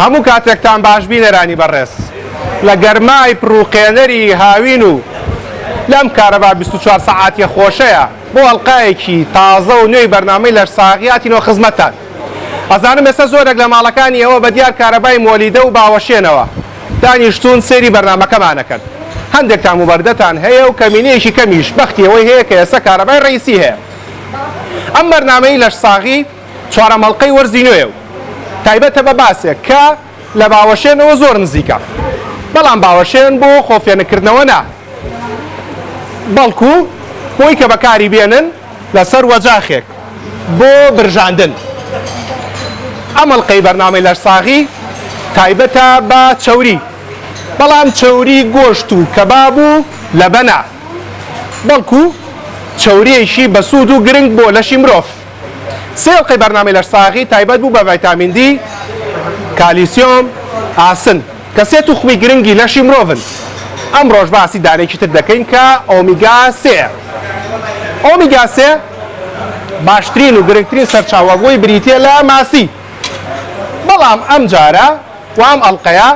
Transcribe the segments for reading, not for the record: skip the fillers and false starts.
هەموو کاتێکتان باش بینەرانی بەڕێز لە گەرمای پڕوقێنەری هاوین و لەم کارەبا 24 سەعاتیە خۆشەیە بۆ ئەڵقایەکی تازە و نوێی بەرنامەی لەشساغی هاتینەوە خزمەتتان. ئەزانم ئێستا زۆرێک لە ماڵەکانی ئێوە بە دیار کارەبای مۆلیدە و باوەشێنەوە دانیشتوون سەیری بەرنامەکەمان ئەکەن. هەندێکتان موبەردەتان هەیە و کەمینەیەکی کەمیش بەختی ئەوەی هەیە کە ئێستا کارەبای ڕەئیسی هەیە. ئەم بەرنامەی لەشساغی چوارەم ئەڵقەی وەرزی نوێیە و تایبەتە بە باسێک کە لە باوەشێنەوە زۆر نزیکە، بەڵام باوەشێن بۆ خۆفێنککردنەوە نا، بەڵکو بۆی کە بەکاری بێنن لەسەر وەجاخێک بۆ برژاندن. ئەم ئەڵقەی بەرنامەی لەشساغی تایبەتە بە چەوری، بەڵام چەوری گۆشت و کەباب و لەبە نا، بەڵکو چەورییەکی بەسوود و گرنگ بۆ لەشی مرۆڤ. سێ ئەڵقەی بەرنامەی لەشساغی تایبەت بوو بە ڤایتامین دی، کالیسیۆم، ئاسن، کە سێ توخمی گرنگی لەشی مرۆڤن. ئەمڕۆش باسی دانەیەکی تر دەکەین کە ئۆمیگا سێیە. ئۆمیگا سێ باشترین و گرنگترین سەرچاوە بۆی بریتییە لە ماسی. بەڵام ئەمجارە و ئەم ئەڵقەیە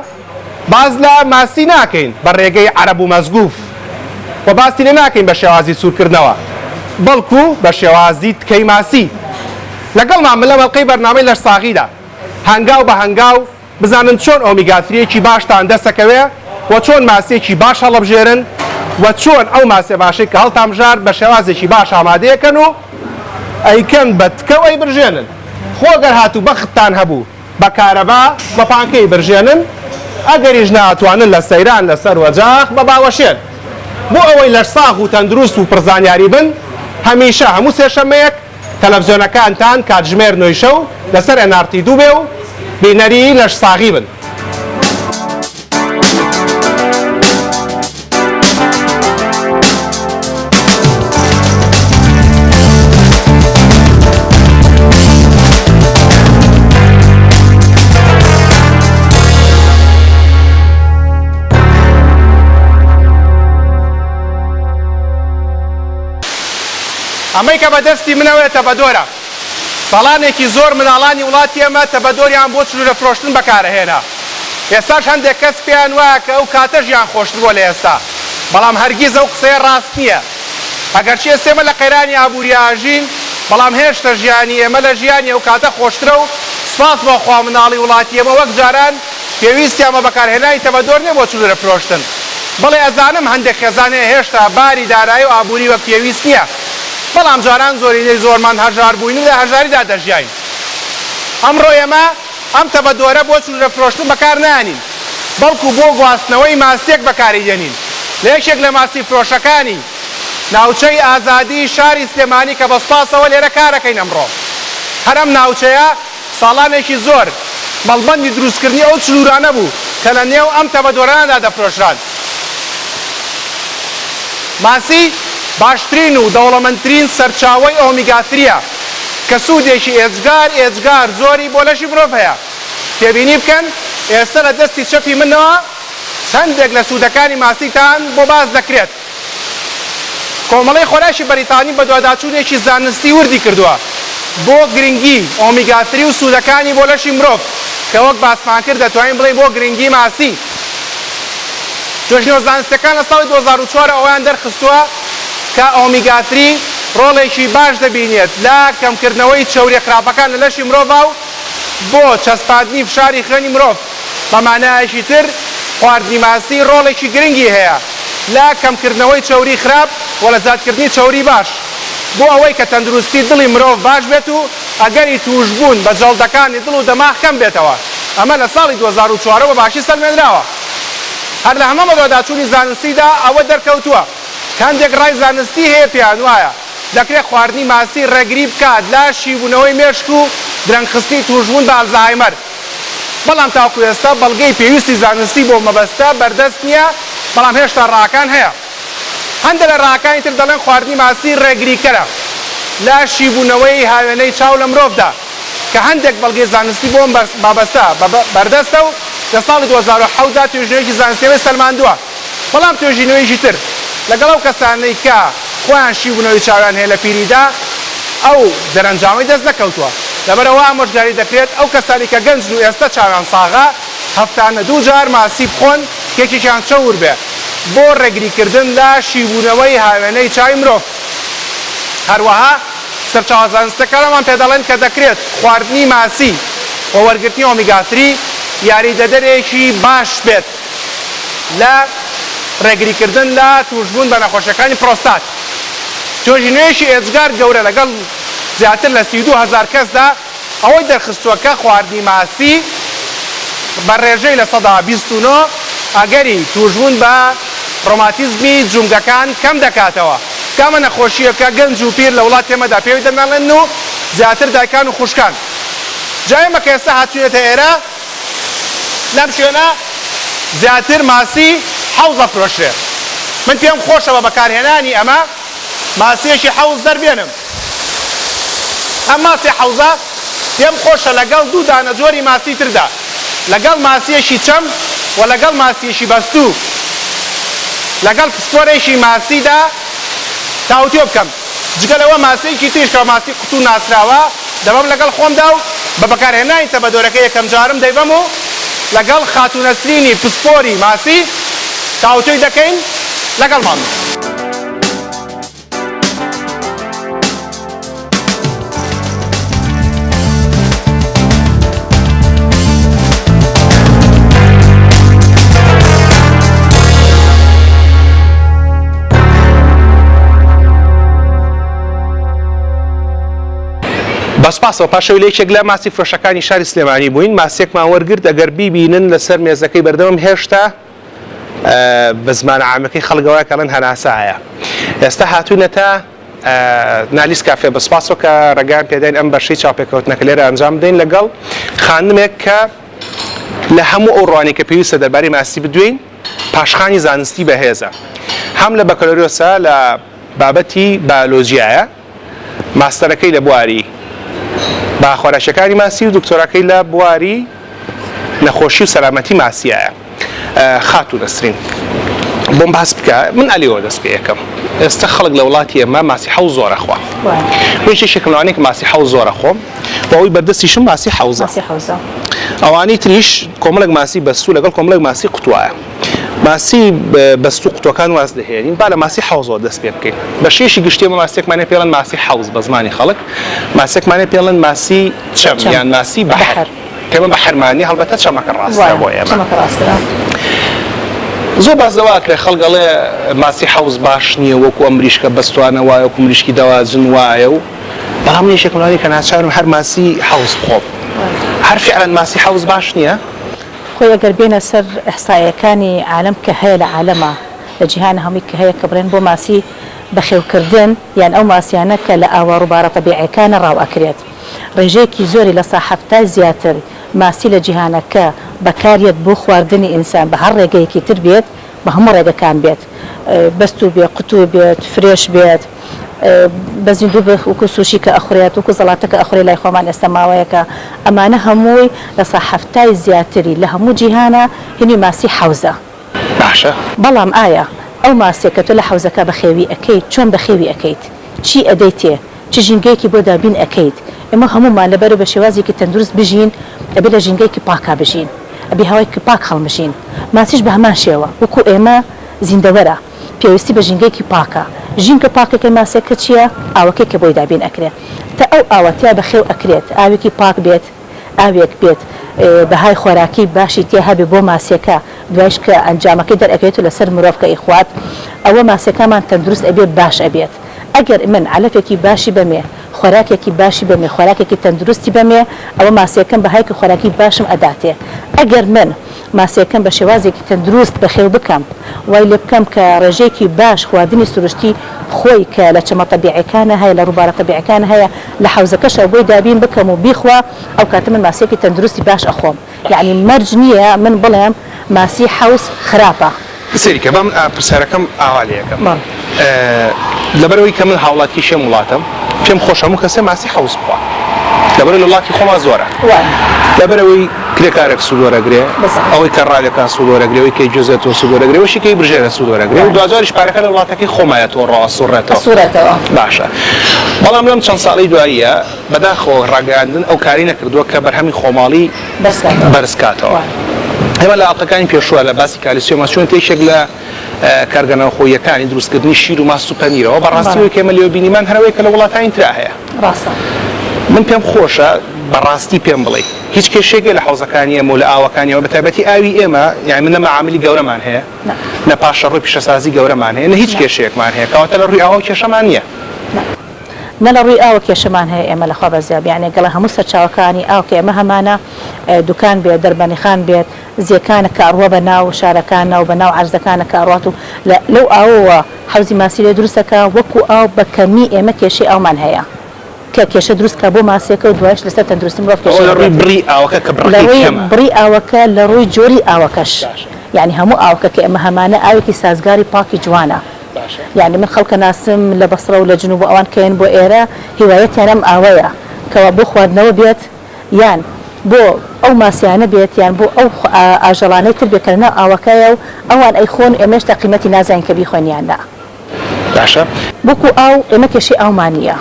باس لە ماسی ناکەین بە ڕێگەی عەرەب و مەزگوف و باسی لێ ناکەین بە شێوازی سوورکردنەوە بەڵکو بە شێوازی تکەی ماسی. لەگەڵمان بن لەم ئەڵقەی بەرنامەی لەشساغیدا هەنگاو بە هەنگاو بزانن چۆن ئۆمیگا ترییەکی باشتان دەستەکەوێ و چۆن ماسییەکی باش هەڵەبژێرن و چۆن ئەو ماسیە باشەی کە هەڵتانبژارد بە شێوازێکی باش ئامادەیەکەن و ئەیکەن بە تکە و ئەیبرژێنن. خۆ گەر هاتوو بەختتان هەبوو بە کارەبا بە پانکەی برژێنن، ئەگەریش نا ئەتوانن لە سەیران لە سەر وەجاخ بە باوەشێن. بۆ ئەوەی لەشساغ و تەندروست و پڕزانیاری بن، هەمیشە هەموو سێشەممەیەک تەلەفزیۆنەکانتان کاتژمێر نۆی شەو لەسەر nrt دوو بێ و بینەری لەشساغی بن. ئەمەی کە بە دەستی منەوەیە تەبەدۆرە. ساڵانێکی زۆر مناڵانی وڵاتی ئێمە تەبەدۆریان بۆ چلورە فرۆشتن بەکارئەهێنا. ئێستاش هەندێک کەس پێیان وایە کە ئەو کاتە ژیان خۆشتر بووە لە ئێستا، بەڵام هەرگیز ئەو قسەیە ڕاست نییە. ئەگەرچی ئێستا ئێمە لە قەیرانی ئابووریا ئەژین، بەڵام هێشتا ژیانی ئێمە لە ژیانی ئەو کاتە خۆشترە و سوپاس بۆ خوا مناڵی وڵاتی ئێمە وەک جاران پێویستیان بە بەکارهێنانی تەبەدۆر نییە بۆ چلورە فرۆشتن. بەڵێ ئەزانم هەندێک خێزان هەیە هێشتا باری دارایی و ئابووری وەک پێویست نییە، بەڵام جاران زۆرینەی زۆرمان هەژار بووین و لە هەژاریدا دەژیاین. ئەمڕۆ ئێمە ئەم تەبەدۆرە بۆ چلورە فرۆشتن بەکار نایەنین، بەڵکو بۆ گواستنەوەی ماسییەک بەکاری دێنین لە یەکێک لە ماسی فرۆشەکانی ناوچەی ئازادی شاری سلێمانی کە بە سوپاسەوە لێرە کارەکەین ئەمڕۆ هەر ئەم ناوچەیە ساڵانێکی زۆر مەڵبەندی دروستکردنی ئەو چلورانە بوو کە لە نێو ئەم تەبەدۆرانەدا دەفرۆشران. ماسی باشترین و دەوڵەمەندترین سەرچاوەی ئۆمیگا ترییە کە سوودێکی ئێجگار ئێجگار زۆری بۆ لەشی مرۆڤ هەیە. تێبینی بکەن ئێستە لە دەستی چەپی منەوە چەندێک لە سوودەکانی ماسیتان بۆ باس دەکرێت. کۆمەڵەی خۆراکی بەریتانی بەدواداچوونێکی زانستی وردی کردووە بۆ گرنگی ئۆمیگا تری و سوودەکانی بۆ لەشی مرۆڤ کە وەک باسمان کرد دەتوانین بڵێین بۆ گرنگی ماسی. توێژینەوە زانستیەکان لە ساڵی 2004 ئەوەیان دەرخستووە کە ئۆمیگا تری ڕۆڵێکی باش دەبینێت لە کەمکردنەوەی چەوریە خراپەکان لە لەشی مرۆڤا و بۆ چەسپاندنی فشاری خوێنی مرۆڤ. بە مانایەکی تر خواردنی ماسی ڕۆڵێکی گرنگی هەیە لە کەمکردنەوەی چەوری خراپ و لە زیادکردنی چەوری باش بۆ ئەوەی کە تەندروستی دڵی مرۆڤ باش بێت و ئەگەری تووشبوون بە جەڵدەکانی دڵ و دەماغ کەم بێتەوە، ئەمە لە ساڵی 2004 بە باشی سەلمێنراوە. هەر لە هەمان بەدواداچوونی زانستیدا ئەوە دەرکەوتووە کە هەندێک ڕای زانستی هەیە پێیان وایە دەکرێت خواردنی ماسی ڕێگری بکات لە شیبوونەوەی مێشک و درەنگخستنی تووشبوون بە ئەلزەهایمەر. بەڵام تاوەکو ئێستا بەڵگەی پێویستی زانستی بۆ مەبەستە بەردەست نییە، بەڵام هێشتا ڕاکان هەیە. هەندێک لە ڕاکانی تر دەڵێن خواردنی ماسی ڕێگریکەرە لە شیبوونەوەی هاوێنەی چاو لە مرۆڤدا، کە هەندێک بەڵگەی زانستی بۆ ئەم بابەستە بەردەستە و لە ساڵی 2007 دا توێژینەوەیەکی زانستی ئەوەی سەلماندووە. بەڵام توێژینەوەیەکی تر لەگەڵ ئەو کەسانەی کە خۆیان شیبوونەوەی چاویان هەیە لە پیریدا ئەو دەرەنجامەی دەست نەکەوتووە. لەبەرئەوە ئامۆژگاری دەکرێت ئەو کەسانەی کە گەنجن و ئێستە چاویان ساغە هەفتانە دووجار ماسی بخۆن کێکێکیان چەور بێ بۆ ڕێگریکردن لە شیبوونەوەی هاوێنەی چاوی مرۆڤ. هەروەها سەرچاوە زانستیەکانمان پێدەڵێن کە دەکرێت خواردنی ماسی و وەرگرتنی ئۆمیگا three یاریدەدەرێکی باش بێت لە ڕێگریکردن لە تووشبوون بە نەخۆشیەکانی پرۆستات. توێژینەوەیەکی ئێجگار گەورە لەگەڵ زیاتر لە 32 هەزار کەسدا ئەوەی دەرخستووە کە خواردنی ماسی بە ڕێژەی 29% ئەگەری تووشبوون بە ڕۆماتیزمی جومگەکان کەم دەکاتەوە کە ئەمە نەخۆشییەکە گەنج و پیر لە وڵاتی ئێمەدا پێوی دەناڵێنن و زیاتر دایکان و خوشکان. جا ئێمە کە ئێستا هاتووینەتە ئێرە لەم شوێنە زیاتر ماسی حەوز ئەفرۆشرێ. من پێم خۆشە بە بەکارهێنانی ئەمە ماسییەکی حەوز دەربێنم. ئەم ماسی حەوزە پێم خۆشە لەگەڵ دوو دانە جۆری ماسی تردا، لەگەڵ ماسییەکی چەم و لەگەڵ ماسییەکی بەستوو، لەگەڵ پسپۆرێکی ماسیدا تاوتوێ بکەم. جگە لەوە ماسییەکی تریش کە بە ماسی قوتوو ناسراوە دەبەم لەگەڵ خۆمدا و بە بەکارهێنانی تەبەدۆرەکە یەکەمجارم دەیبەم و لەگەڵ خاتوو نەسرینی پسپۆری ماسی تاوتوێی دەکەین. لەگەڵمان بن. بە سوپاسەوە پاش ئەوەی لە یەکێک لە ماسی فرۆشەکانی شاری سلێمانی بووین ماسیەکمان وەرگرت ئەگەر بیبینن لەسەر مێزەکەی بەردەمم هێشتا بە زمانە عامەکەی خەڵک ئەوە کە ئەڵێن هەناسە هەیە ئێستا هاتوونەتە نالیس کافێ بە سوپاسەوە کە ڕێگەیان پێداین ئەم بەشەی چاوپێکەوتنەکە لێرە ئەنجام بدەین لەگەڵ خانمێک کە لە هەموو ئەو ڕوانی کە پێویستە دەربارەی ماسی بدوێین پاشخانی زانستی بەهێزە هەم لە بەکەلۆریۆسە لە بابەتی بایۆلۆجیایە ماستەرەکەی لە بواری بەها خۆراکیەکانی ماسی و دکتۆراکەی لە بواری نەخۆشی و سەلامەتی ماسیایە. خاتوو نەسرین بۆم باس بکە من ئەلیەوە دەست پێ ئەکەم ئێستا خەڵک لە وڵاتی ئێمە ماسی حەوز زۆر ئەخوا منیش یەکێکم لەوانەی کە ماسی حەوز زۆر ئەخۆم و ئەوەی بەردەستیشم ماسی حەوزە ئەوانی تریش کۆمەڵێک ماسی بەستوو لەگەڵ کۆمەڵێک ماسی قوتوایە. ماسی بەستوو قوتوەکان واز دەهێنین با لە ماسی حەوزەوە دەست پێ بکەین بە شێشی گشتی ئێمە ماسیەکمان هەیە پێڵێن ماسی حەوز بە زمانی خەڵک ماسیەکمان هەیە پێڵێن ماسی چەم یان ماسی بەحر کە ئێمە بەحرمان نیە هەڵبەتە چەمەکە ڕاستترە بۆ ئێمە زۆر باس لەوە ئەکرێ خەڵک ئەڵێ ماسی حەوز باش نییە وەکو ئەم مریشکە بەستوانە وایە وەکو مریشکی دەواجن وایە و بەڵام من یەکێکم لەوانەی کە ناچارم هەر ماسی حەوز بخۆم هەر فعلا ماسی حەوز باش نییە؟ خۆی ئەگەر بێنە سەر ئیحسائیەکانی عالەم کە هەیە لە عالەما لە جیهانا هەمووی کە هەیە کە بڵێن بۆ ماسی بەخێو کردن یان ئەو ماسیانە کە لە ئاوە ڕووبارە تەبیعیەکانە ڕاو ئەکرێت ڕێژەیەکی زۆری لە سا حەفتای زیاتر ماسی لە جیهانا کە بەکاریەت بۆ خواردنی ئینسان بە هەر ڕێگەیەکی تر بێت بە هەموو ڕێگەکان بێت بەستوو بێت قوتوو بێت fresh بێت بە زیندوو بێت وەکو سوشی کە ئەخورێت وەکو زەڵاتە کە ئەخورێت لای خۆمان ئێستا ماوەیەکە ئەمانە هەمووی لە سا حەفتای زیاتری لە هەموو جیهانا هینی ماسی حەوزە. باشە. بەڵام ئایا ئەو ماسیە کە تۆ لە حەوزەکە بەخێوی ئەکەیت چۆن بەخێوی ئەکەیت؟ چی ئەدەیتێ؟ چ ژینگەیەکی بۆ دابین ئەکەیت؟ ئێمە هەموومان لەبەرئەوەی بە شێوازێکی تەندروست بژین ئەبێ لە ژینگەیەکی پاکا بژین ئەبێ هەوایەکی پاک هەڵمژین ماسیش بە هەمان شێوە وەکو ئێمە زیندەوەرە پێویستی بە ژینگەیەکی پاکە ژینگە پاکەکەی ماسیەکە چیە ئاوەکەی کە بۆی دابین ئەکرێ تا ئەو ئاوە تیا بەخێو ئەکرێت ئاوێکی پاک بێت ئاوێک بێت بەهای خۆراکی باشی تیا هەبێ بۆ ماسیەکە دوایش کە ئەنجامەکەی دەرئەکەوێت و لەسەر مرۆڤ کە ئەیخوات ئەوە ماسیەکەمان تەندروست ئەبێ باش ئەبێت ئەگەر من عەلەفێکی باشی بەمێ خۆراکێکی باشی بەمێ خۆراکێکی تەندروستی بەمێ ئەوە ماسیەکەم بەهایەکی خۆراکی باشم ئەداتێ ئەگەر من ماسیەکەم بە شێوازێکی تەندروست بەخێو بکەم وای لێ بکەم کە ڕێژەیەکی باش خواردنی سروشتی خۆی کە لە چەمە تەبیعیەکانا هەیە لە ڕووبارە تەبیعیەکانا هەیە لە حەوزەکەشا بۆی دابین بکەم و بیخوا ئەو کاتە من ماسیەکی تەندروستی باش ئەخۆم یەعنی مەرج نیە من بڵێم ماسی حەوز خراپە. سەیری کە با من پرسیارەکەم ئاوا لێ ئەکەم لەبەرئەوەی کە من هاوڵاتیی ئەم وڵاتەم پێم خۆشە هەموو کەسێ ماسی حەوز بخوا. لەبەرئەوەی لە وڵاتی خۆمان زۆرە. لەبەرئەوەی کرێکارێک سوود وەرەگرێ، ئەوەی کە ڕاوێکان سوود وەرەگرێ، ئەوەی کە ئەیگوێزێتەوە سوود وەرەگرێ، ئەوەشی کە ئەیبرژێنێ سوود وەرەگرێ و دواجاریش پارەکە لە وڵاتەکەی خۆمایە تۆڕەوە ئەسوڕێتەوە. باشە بەڵام لەم چەند ساڵەی دواییە بەداخەوە ڕاگەیاندن ئەو کارەی نەکردووە کە بەرهەمی خۆماڵی بەرز کاتەوە. ئێمە لە ئەڵقەکانی پێشووە لە باسی کالیسیۆما چوونەتە یەکێک لە کارگە ناوخۆییەکانی دروستکردنی شیر و ماست و پەنیرەوە، بەڕاستی ئەوەی کە ئێمە لێوە بینیمان هەر ئەوەیە کە لە وڵاتانی ترا هەیە. ڕاستە. من پێم خۆشە بە ڕاستی پێم بڵێی هیچ کێشەیەک هەیە لە حەوزەکانی ئێمە و لە ئاوەکانی ئێمە بە تایبەتی ئاوی ئێمە یانی من نە مەعاملی گەورەمان هەیە نە پاشەڕۆی پیشەسازی گەورەمان هەیە نە هیچ کێشەیەکمان هەیە کەواتە لە ڕووی ئاوەوە کێشەمان نییە. نە لە ڕووی ئاوە کێشەمان هەیە ئێمە لە خوا بەزیاد یانی گەڵە هەموو سەرچاوەکانی ئاو کە ئێمە هەمانە دوکان بێت دەربەنیخان بێت زێکانە کە ئەڕوا بە ناو شارەکانە و بە ناو عەرزەکانە کە ئەڕوات و لە لەو ئاوەوە حەوزی ماسی لێ دروست ئەکا وەکو ئاو بە کەمی ئێمە کێشەی ئاومان هەیە کە کێشە دروست کا بۆ ماسیەکە و دوایش لەسەر تەندروستی مرۆڤ ئەوە کێشەی لە ڕووی هەبێت بڕی ئاوەکە کە لە بڕەکەی ڕووی کەمە. بڕی ئاوەکە لە ڕووی جۆری ئاوەکەش باشە. یانی هەموو ئاوەکە کە ئێمە هەمانە ئاوێکی سازگاری پاکی جوانە باشە. یانی من خەڵک ئەناسم لە بەسڕە و لە جنوب و ئەوان کە یەن بۆ ئێرە هیوایەتیان ئەم ئاوەیە کەوا بۆ خواردنەوە بێت یان بۆ ئەو ماسیانە بێت یان بۆ ئەو ئاژەڵانەی تر بێت کە لەناو ئاوەکەیە و ئەوان ئەیخۆن ئێمە هێشتا قیمەتی نازانین کە بیخۆین یان نا. باشە. وەکو ئاو ئێمە کێشەی ئاومان نییە.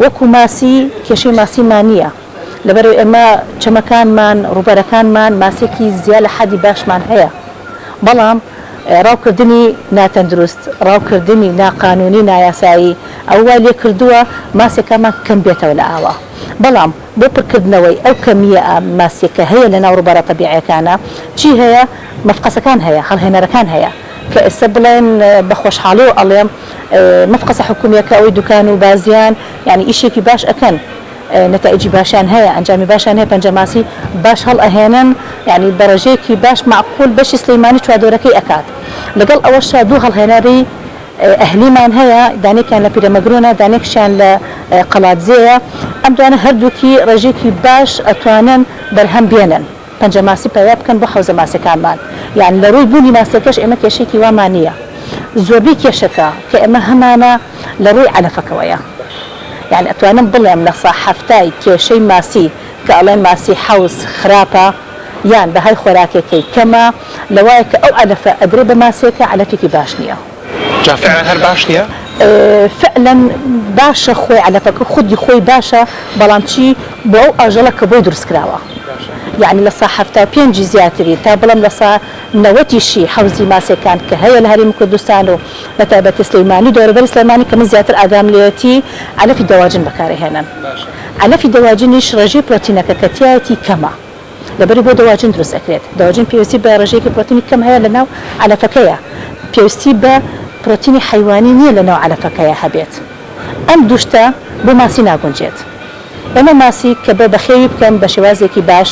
وەکو ماسی کێشەی ماسیمان نییە. لەبەرئەوەی ئێمە چەمەکانمان، ڕووبەرەکانمان ماسیەکی زیا لە حەدی باشمان هەیە. بەڵام ڕاوکردنی ناتەندروست، ڕاوکردنی ناقانونی، نایاسایی ئەوە وای لێکردووە ماسیەکانمان کەم بێتەوە لە ئاوا. بەڵام بۆ پڕکردنەوەی ئەو کەمییە ماسیە کە هەیە لەناو ڕووبارە تەبیعیەکانا چی هەیە؟ مەفقەسەکان هەیە، هەڵهێنەرەکان هەیە کە ئێستا بڵێن بە خۆشحاڵیەوە ئەڵێم مەفقەسە حکومیەکە ئەوەی دوکان و بازیان یانی ئیشێکی باش ئەکەن نەتائیجی باشیان هەیە ئەنجامی باشیان هەیە پەنجە ماسی باش هەڵئەهێنن یانی بە ڕێژەیەکی باش مەعقول بەشی سلیمانی چواردەورەکەی ئەکات لەگەڵ ئەوەشا دوو هەڵهێنەری ئەهلیمان هەیە دانێکیان لە پیرەمەگرونە دانێکشیان لە قەڵادزێیە ئەم دوانە هەردووکی ڕێژەیەکی باش ئەتوانن بەرهەم بێنن پەنجە ماسی پەیا بکەن بۆ حەوزە ماسیەکانمان یان لە ڕووی بوونی ماسیەکەش ئێمە کێشەیەکی وامان نییە زۆربەی کێشەکە کە ئێمە هەمانە لە ڕووی عەلەفەکەوەیە یان ئەتوانم بڵێم لە سا حەفتای کێشەی ماسی کە ئەڵێن ماسی حەوز خراپە یان بەهای خۆراکێکەی کەمە لەوایە کە ئەو عەلەفە ئەدرێ بە ماسیەکە عەلەفێکی باش نیە. جا فعلەن هەر باش نیە؟ فعلەن باشە خۆی عەلەفەکە خودی خۆی باشە بەڵام چی بۆ ئەو ئاژەڵە کە بۆی دروست کراوە یانی لە سا 75 ی زیاتری تا بڵێم لە سا نەوەتیشی حەوزی ماسیەکان کە هەیە لە هەرێمی کوردستان و بە تایبەتی سلیمانی و دەوروبەری سلێمانی کە من زیاتر ئاگام لێیەتی عەلەفی دەواجن بەکارئەهێنن عەلەفی دەواجنیش ڕێژەی پرۆتینەکە کە تیایەتی کەمە. لەبەری بۆ دەواجن دروست ئەکرێت دەواجن پێویستی بە ڕێژەیەکی پرۆتینی کەم هەیە لەناو عەلەفەکەیا پێویستی بە پرۆتینی حەیوانی نییە لەناو عەلەفەکەیا هەبێت ئەم دوو شتە بۆ ماسی ناگونجێت ئێمە ماسی کە بە بەخێوی بکەن بە شێوازێکی باش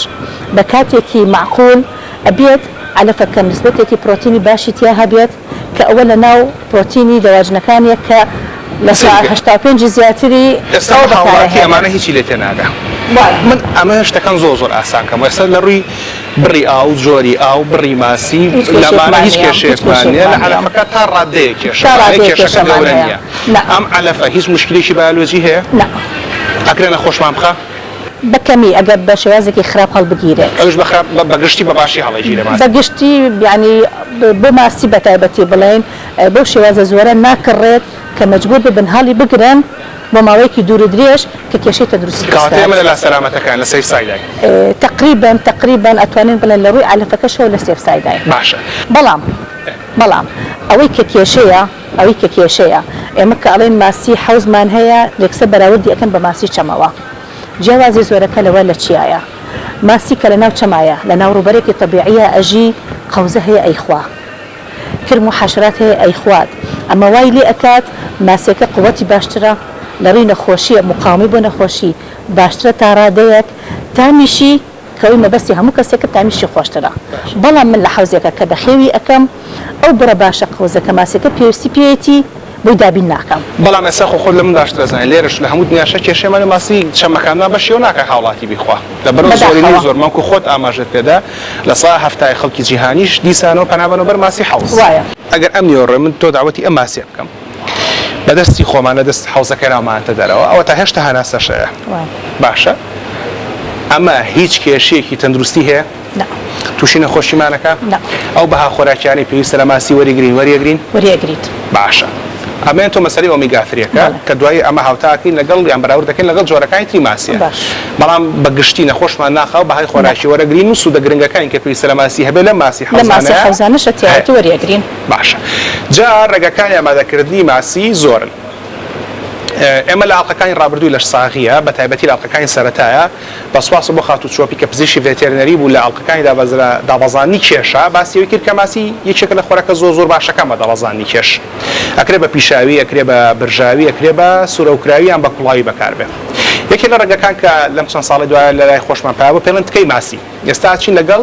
بە کاتێکی مەعقول ئەبێت عەلەفەکە نسبەتێکی پرۆتینی باشی تیا هەبێت کە ئەوە لە ناو پرۆتینی دەواجنەکانیە کە لە سا 85 ی زیاتری ئێستا ئەوە هاوڵاتی بەکارئەهێنن. ئەمانە هیچی لێ تێناگا من ئەمە شتەکان زۆر زۆر ئاسان کەم ئێستا لە ڕووی بڕی ئاو جۆری ئاو بڕی ماسی هیچ لەمانە کێشەیەکمان هیچ نییە هیچ کێشەیەکمان نییە لە کێشەیەکمان نییە عەلەفەکە تا ڕادەیەک تا کێشەمان هەیە ڕادەیەک کێشەکە کێشەمان گەورە هەیە نییە نا. ئەم عەلەفە هیچ موشکیلێکی بایۆلۆجی هەیە؟ نا. ئەکرێ نەخۆشمان بخا؟ بە کەمی ئەگەر بە شێوازێکی خراپ هەڵبگیرێت. ئەویش بە خراپ بە گشتی بە باشی هەڵەگیرێ ماسی. بە گشتی یانی بۆ ماسی بە تایبەتی بڵێین بەو شێوازە زۆرە ناکڕێت کە مەجبوور ببن هەڵی بگرن بۆ ماوەیەکی دوور و درێژ کە کێشەی تەندروستی دروست کەواتە کات. ئێمە لە لاسەلامەتەکان لە safe side ین. تەقریبەن تەقریبەن ئەتوانین بڵێن لە ڕووی عەلەفەکەشەوە لە safe side ین. باشە. بەڵام بەڵام ئەوەی کە کێشەیە ئەوەی کە کێشەیە ئێمە کە ئەڵێین ماسی حەوزمان هەیە یەکسەر بەراوردی ئەکەن بە ماسی چەمەوە جیاوازی زۆرەکە لەوە لە چیایە ماسی کە لەناو چەمایە لەناو ڕووبەرێکی تەبیعیە ئەژی قەوزە هەیە ئەیخوا کرم و حەشرات هەیە ئەیخوات ئەمە وای لێ ئەکات ماسیەکە قوەتی باشترە لە ڕووی نەخۆشیە مقاومەی بۆ نەخۆشی باشترە تاڕادەیەک تامیشی کەوەی مەبەستی هەموو کەسێکە تامیشی خۆشترە بەڵام من لە حەوزێکە کە بەخێوی ئەکەم ئەو بڕە باشە قەوزە کە ماسیەکە پێویستی پێیەتی بۆی دابین ناکەم. بەڵام ئێستا خۆ خۆت لە من باشتر ئەزانی لێرەش لە هەموو دنیاشا کێشەی مالی ماسی چەمەکاندا بەشیەوە ناکا هاوڵاتی بیخوا لەبەرئەوە زۆرینەی بەداخەوە. زۆر مەنکو خۆت ئاماژەت پێدا 70% خەڵکی جیهانیش دیسانەوە پەنا بەنەوە بەر ماسی حەوز. وایە. ئەگەر ئەم نیوەڕۆ من تۆ دەعوەتی ئەم ماسیە بکەم بە دەستی خۆمان لە دەست حەوزەکەی ناومانەتە دەرەوە ئەوەتا هێشتا هەناسەش هەیە وایە. باشە. ئەمە هیچ کێشەیەکی تەندروستی هەیە؟ نا. تووشی نەخۆشیمان ئەکا؟ نا. ئەو بەها خۆراکیانەی پێویستە لە ماسی وەریگرین وەریەگرین؟ وەریئەگریت. باشە. ئەمەیان تۆ مەسەلەی ئۆمیگا ثریەکە بەڵێ. کە دوایی ئەمە هاوتا ئەکەین لەگەڵ یان بەراورد دەکەین لەگەڵ جۆرەکانی تری ماسیە. باش. بەڵام بە گشتی نەخۆشمان ناخا و بەهای نا. خۆراکی وەرەگرین و سوودە گرنگەکانی کە پێویستە لە ماسی هەبێ لەم ماسی لەم ماسی حەوزانەیا حەوزانەشە هەیە. تیایەتی وەریئەگرین. باشە. جا ڕێگەکانی ئامادەکردنی ماسی زۆرن. ئێمە لە ئەڵقەکانی ڕابردووی لەشساغییە، بە تایبەتی لە ئەڵقەکانی سەرەتایە، بە سوپاس بۆ خاتوو چۆپی کە پزیشکی ڤێتێرنەری بوو لە ئەڵقەکانی دابەزاندنی کێشا باسی ئەوەی کرد کە ماسی یەکێکە لە خۆراکە زۆر زۆر باشەکان بە دابەزاندنی کێش. ئەکرێ بە پیشاوی، ئەکرێ بە برژاوی، ئەکرێ بە سوورەوکراوی یان بە کوڵاوی بەکار بێ. یەکێ لە ڕەنگەکان کە لەم چەند ساڵەی دوایە لە لای خۆشمان پەیا بوو پێڵێن تکەی ماسی. ئێستا ئەچین لەگەڵ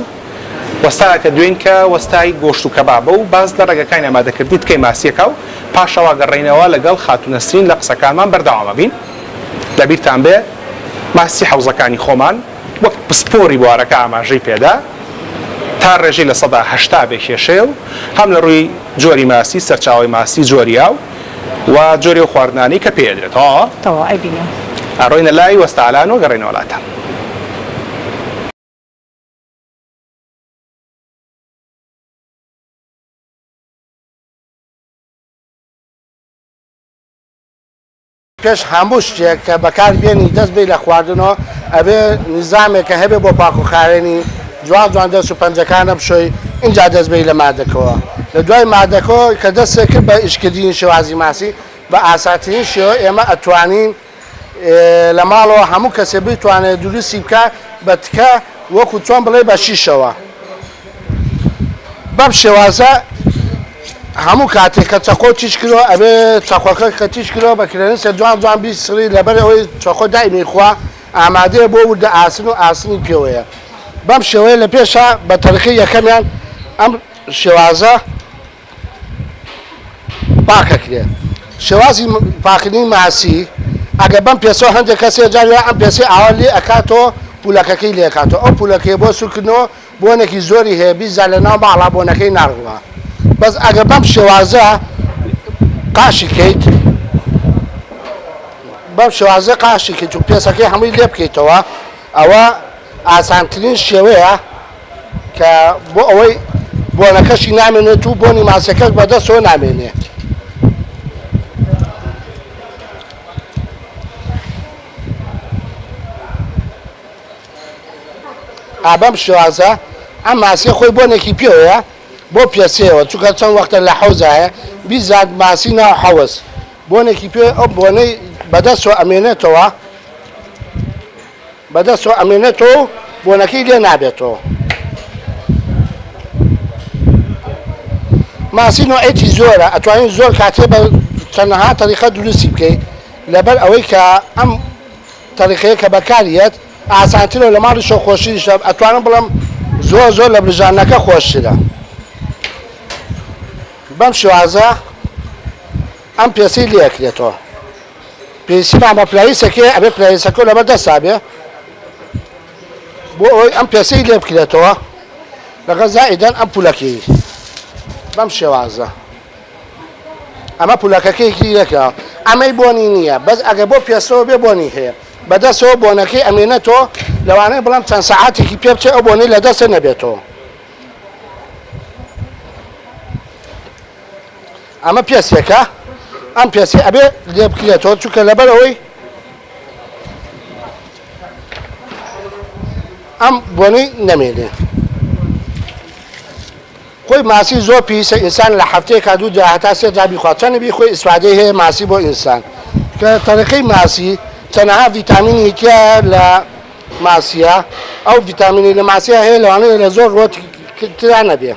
وەستایەکە دوێین کە وەستای گۆشت و کەبابە و باس لە ڕێگەکانی ئامادەکردنی تکەی ماسیەکە و پاشەوا گەڕێینەوە لەگەڵ خاتوو نەسرین لە قسەکانمان بەردەوام ئەبین. لەبیرتان بێ ماسی حەوزەکانی خۆمان وەک پسپۆری بوارەکە ئاماژەی پێدا تا ڕێژەی 80% بێ کێشەیە و هەم لە ڕووی جۆری ماسی، سەرچاوەی ماسی، جۆری ئاو و جۆری ئەو خواردنانەی کە پێی ئەدرێت. تەواوە؟ تەواو ئەیبینم. ئەڕۆینە لای وەستا ئالان و گەڕێینەوە لاتان. پێش هەموو شتێک کە بەکار بێنی دەست بێی لە خواردنەوە ئەبێ نیزامێکە هەبێ بۆ پاک و خاوێنی جوان جوان دەست و پەنجەکانە بشۆی ئینجا دەست بێی لە مادەکەوە لە دوای مادەکەوە کە دەستێ کرد بە ئیشکردنی شێوازی ماسی بە ئاساترین شێوە ئێمە ئەتوانین لە ماڵەوە هەموو کەسێ بتوانێت دروستی بکا بە تکە وەکو چۆن بڵێ بە شیشەوە بەم شێوازە هەموو کاتێک کە چەقۆ تیژ کرەوە ئەبێ چەقۆکە کە تیژ کرەوە بە کرێنسە جوان جوان بیسڕی لەبەر ئەوەی چەقۆ دایمی خوا ئامادەیە بۆ وردە ئاسن و ئاسنی پێوەیە بەم شێوەیە لە پێشا بە تەرخی یەکەمیان ئەم شێوازە پاکەکرێ شێوازی پاکردنی ماسی ئەگەر بەم پێسەوە هەندێک کەسێ جار وایە ئەم پێسەی ئاوا لێ ئەکاتەوە پولەکەکەی لێ ئەکاتەوە ئەو پولەکەی بۆ سوورکردنەوە بۆنێکی زۆری هەیە بیزا لە ناو ماڵا بۆنەکەی ناڕوا بەس ئەگەر بەم شێوازە قاشی کەیت بەم شێوازە قاشی کەیت و پێسەکەی هەمووی لێ بکەیتەوە ئەوە ئاسانترین شێوەیە کە بۆ ئەوەی بۆنەکەشی نامێنێت و بۆنی ماسیەکەش بەدەستەوە نامێنێ. ئا بەم شێوازە ئەم ماسیە خۆی بۆنێکی پێوەیە بۆ پێسەیەوە چونکە چەند وەختە لە حەوزایە بیزات ماسی ناو حەوز بۆنێکی پێ ئەو بۆنەی بەدەستەوە ئەمێنێتەوە بەدەستەوە ئەمێنێتەوە و بۆنەکەی لێ نابێتەوە. ماسی نوعێکی زۆرە ئەتوانین زۆر کاتێ بە چەندەها تەریقە دروستی بکەیت لەبەر ئەوەی کە ئەم تەریقەیە کە بەکاریەت ئاسانترە لە ماڵی شەو خۆشتریشە ئەتوانم بڵێم زۆر زۆر لە برژانەکە خۆشترە بەم شێوازە ئەم پێسەی لێ ئەکرێتەوە پێویستیمان بە پلایسەکەیە ئەبێ پلایسەکە لەبەر دەستا بێ بۆ ئەوەی ئەم پێسەی لێ بکرێتەوە لەگەڵ زائیدەن ئەم پولەکەی بەم شێوازە ئەمە پولەکەکەیەکی یەکە ئەمەی بۆنی نییە بەس ئەگە بۆ پێسەوە بێ بۆنی هەیە بەدەستەوە بۆنەکەی ئەمێنێتەوە لەوانەیە بڵام چەند سەعاتێکی پێ بچێ ئەو بۆنەی لە دەستە نەبێتەوە ئەمە پێسێکە ئەم پێسی ئەبێ لێ بکرێتەوە چونکە لەبەر ئەوەی ئەم بۆنەی نەمێنێ خۆی ماسی زۆر پێویستە ئینسان لە هەفتەیەکا دوو جار هەتا سێ جار بیخوا چەندی بیخۆی ئیسفادەی هەیە ماسی بۆ ئینسان کە تەریقەی ماسی چەنەها ڤیتامینی تیایە لە ماسیە ئەو ڤیتامینی لە ماسیە هەیە لەوانەیە لە زۆر ڕۆت ترا نەبێ.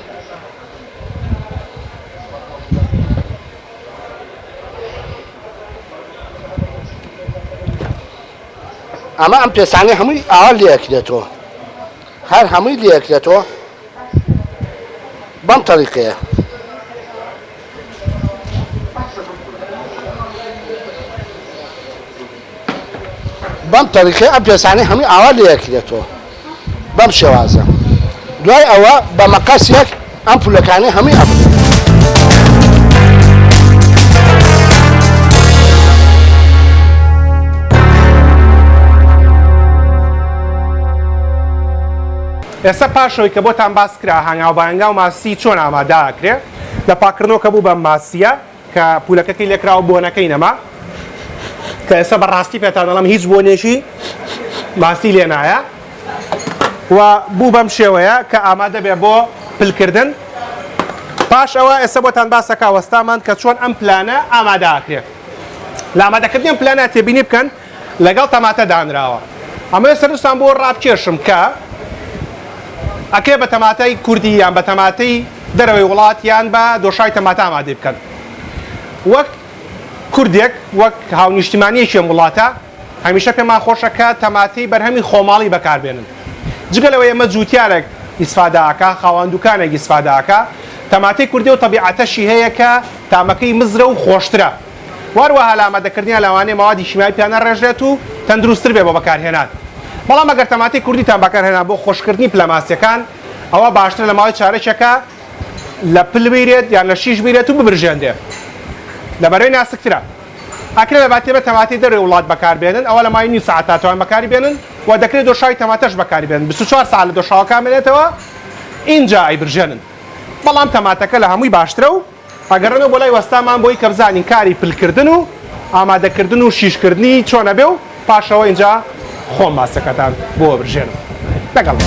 ئەمە ئەم پێسانەی هەمووی ئاوا لێکرێتەوە هەر هەمووی لێکرێتەوە بەم تەریقەیە. بەم تەریقەیە ئەم پێسانەی هەمووی ئاوا لێکرێتەوە بەم شێوازە دوای ئەوە بە مەقەسێک ئەم پولەکانی هەمووی ئەبڕێت. ئێستا پاش ئەوەی کە بۆتان باس کرا هەنگاو بە هەنگاو ماسی چۆن ئامادە ئەکرێ لە پاککردنەوە کە بوو بە ماسیە کە پولەکەکەی لێکراوە بۆنەکەی نەما کە ئێستا بەڕاستی پێتان دەڵێم هیچ بۆنێکی ماسی لێ نایە و بوو بەم شێوەیە کە ئامادە بێ بۆ پلکردن پاش ئەوە ئێستا بۆتان باسەکە وەستامان کە چۆن ئەم پلانە ئامادە ئەکرێ لە ئامادەکردنی ئەم پلانە تێبینی بکەن لەگەڵ تەماتە دانراوە ئەمەوێ سەرنجتان بۆ ڕابکێشم کە ئەکرێ بە تەماتەی کوردی یان بە تەماتەی دەرەوەی وڵات یان بە دۆشاوی تەماتە ئامادەی بکەن وەک کوردێک وەک هاونیشتیمانیەکی ئەم وڵاتە هەمیشە پێمان خۆشە کە تەماتەی بەرهەمی خۆماڵی بەکاربێنن جگە لەوەی ئەمە جووتیارێک ئیسفادە ئەکا خاوەن دوکانێک ئیسفادە ئەکا تەماتەی کوردی و تەبیعەتەشی هەیە کە تامەکەی مزرە و خۆشترە وەهەروەها لە ئامادەکردنیان لەوانەیە مەوادی شیمیایی پیا نەڕێژرێت و تەندروستتر بێت بۆ بەکارهێنان. بەڵام ئەگەر تەماتەی کوردیتان بەکارهێنا بۆ خۆشکردنی پلە ماسیەکان ئەوا باشترە لە ماوەی چارەکێکا لە پل بیرێت یان لە شیش بیرێت و ببرژێنرێ لەبەرەی ناسکترە. ئەکرێ لە باتێ بە تەماتەی دەرەوەی وڵات بەکاربێنن ئەوا لە ماوەی نیو سەعات تاتوان بەکاری بێنن و دەکرێت دۆشاوی تەماتەش بەکاری بێنن 24 سەعات لە دۆشاوەکە مێنێتەوە ئینجا ئەیبرژێنن بەڵام تەماتەکە لە هەمووی باشترە و ئەگەڕێنەوە بۆ لای وەستامان بۆی کە بزانین کاری پلکردن و ئامادەکردن و شیشکردنی چۆن ئەبێ و پاشەوە ئینجا خۆم باسەکەتان بۆ ئەبرژێنم. لەگەڵ بن.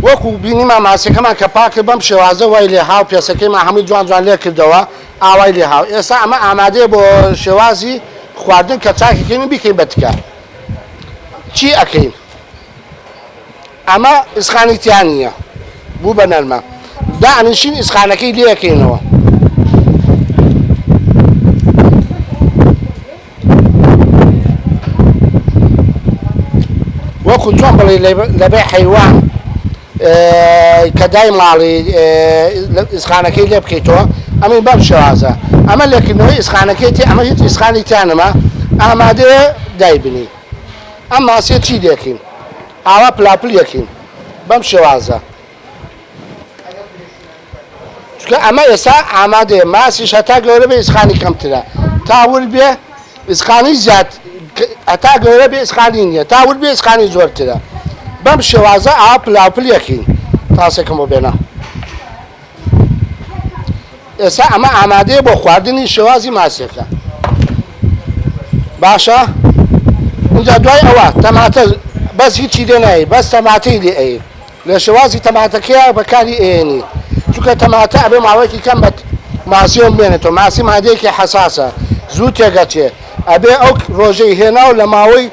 وەکو بینیمان ماسیەکەمان کە پاک کرد بەم شێوازە وای لێ هاو پێسەکەیمان هەمووی جوان جوان لێ کردەوە ئاوای لێ هاو ئێستا ئەمە ئامادەیە بۆ شێوازی خواردن کە چاکی کەین و بیکەین بە تکە چی ئەکەین ئەمە ئیسخانی تیا نییە بوو بە نەرمە دانیشین ئیسخانەکەی لێکەینەوە وەکو چۆن بڵێ لەبێ حەیوان کە دای ماڵی ئیسخانەکەی لێ بکەیتەوە ئەمەی بەم شێوازە ئەمە لێکردنەوەی ئیسخانەکەیتی ئەمە هیچ ئیسخانی تیا نەما ئامادەیە دایبنی ئەم ماسیە چی لێکین ئاوا پلاپل یەکین بەم شێوازە چونکە ئەمە ئێستا ئامادەیە ماسیش هەتا گەورە بێ ئیسخانی کەمترە تا ورد بێ ئیسخانی زیاد هەتا گەورە بێ ئیسخانی نییە تا ورد بێ ئیسخانی زۆرترە بەم شێوازە ئاوا پلاوپل یەکین تاسێکم بۆ بێنە ئێستا ئەمە ئامادەیە بۆ خواردنی شێوازی ماسیەکە باشە اینجا دوای ئەوە تەماتە بەس هیچی لێ نایی بەس تەماتەی لێ ئەی لە شێوازی تەماتەکەیا بەکاری ئەیەنی چونکە تەماتە ئەبێ ماوەیەکی کەم بە ماسیەوە بمێنێتەوە ماسی مادەیەکی حەساسە زوو تێگەچێ ئەبێ ئەو ڕۆژەی هێناو لە ماوەی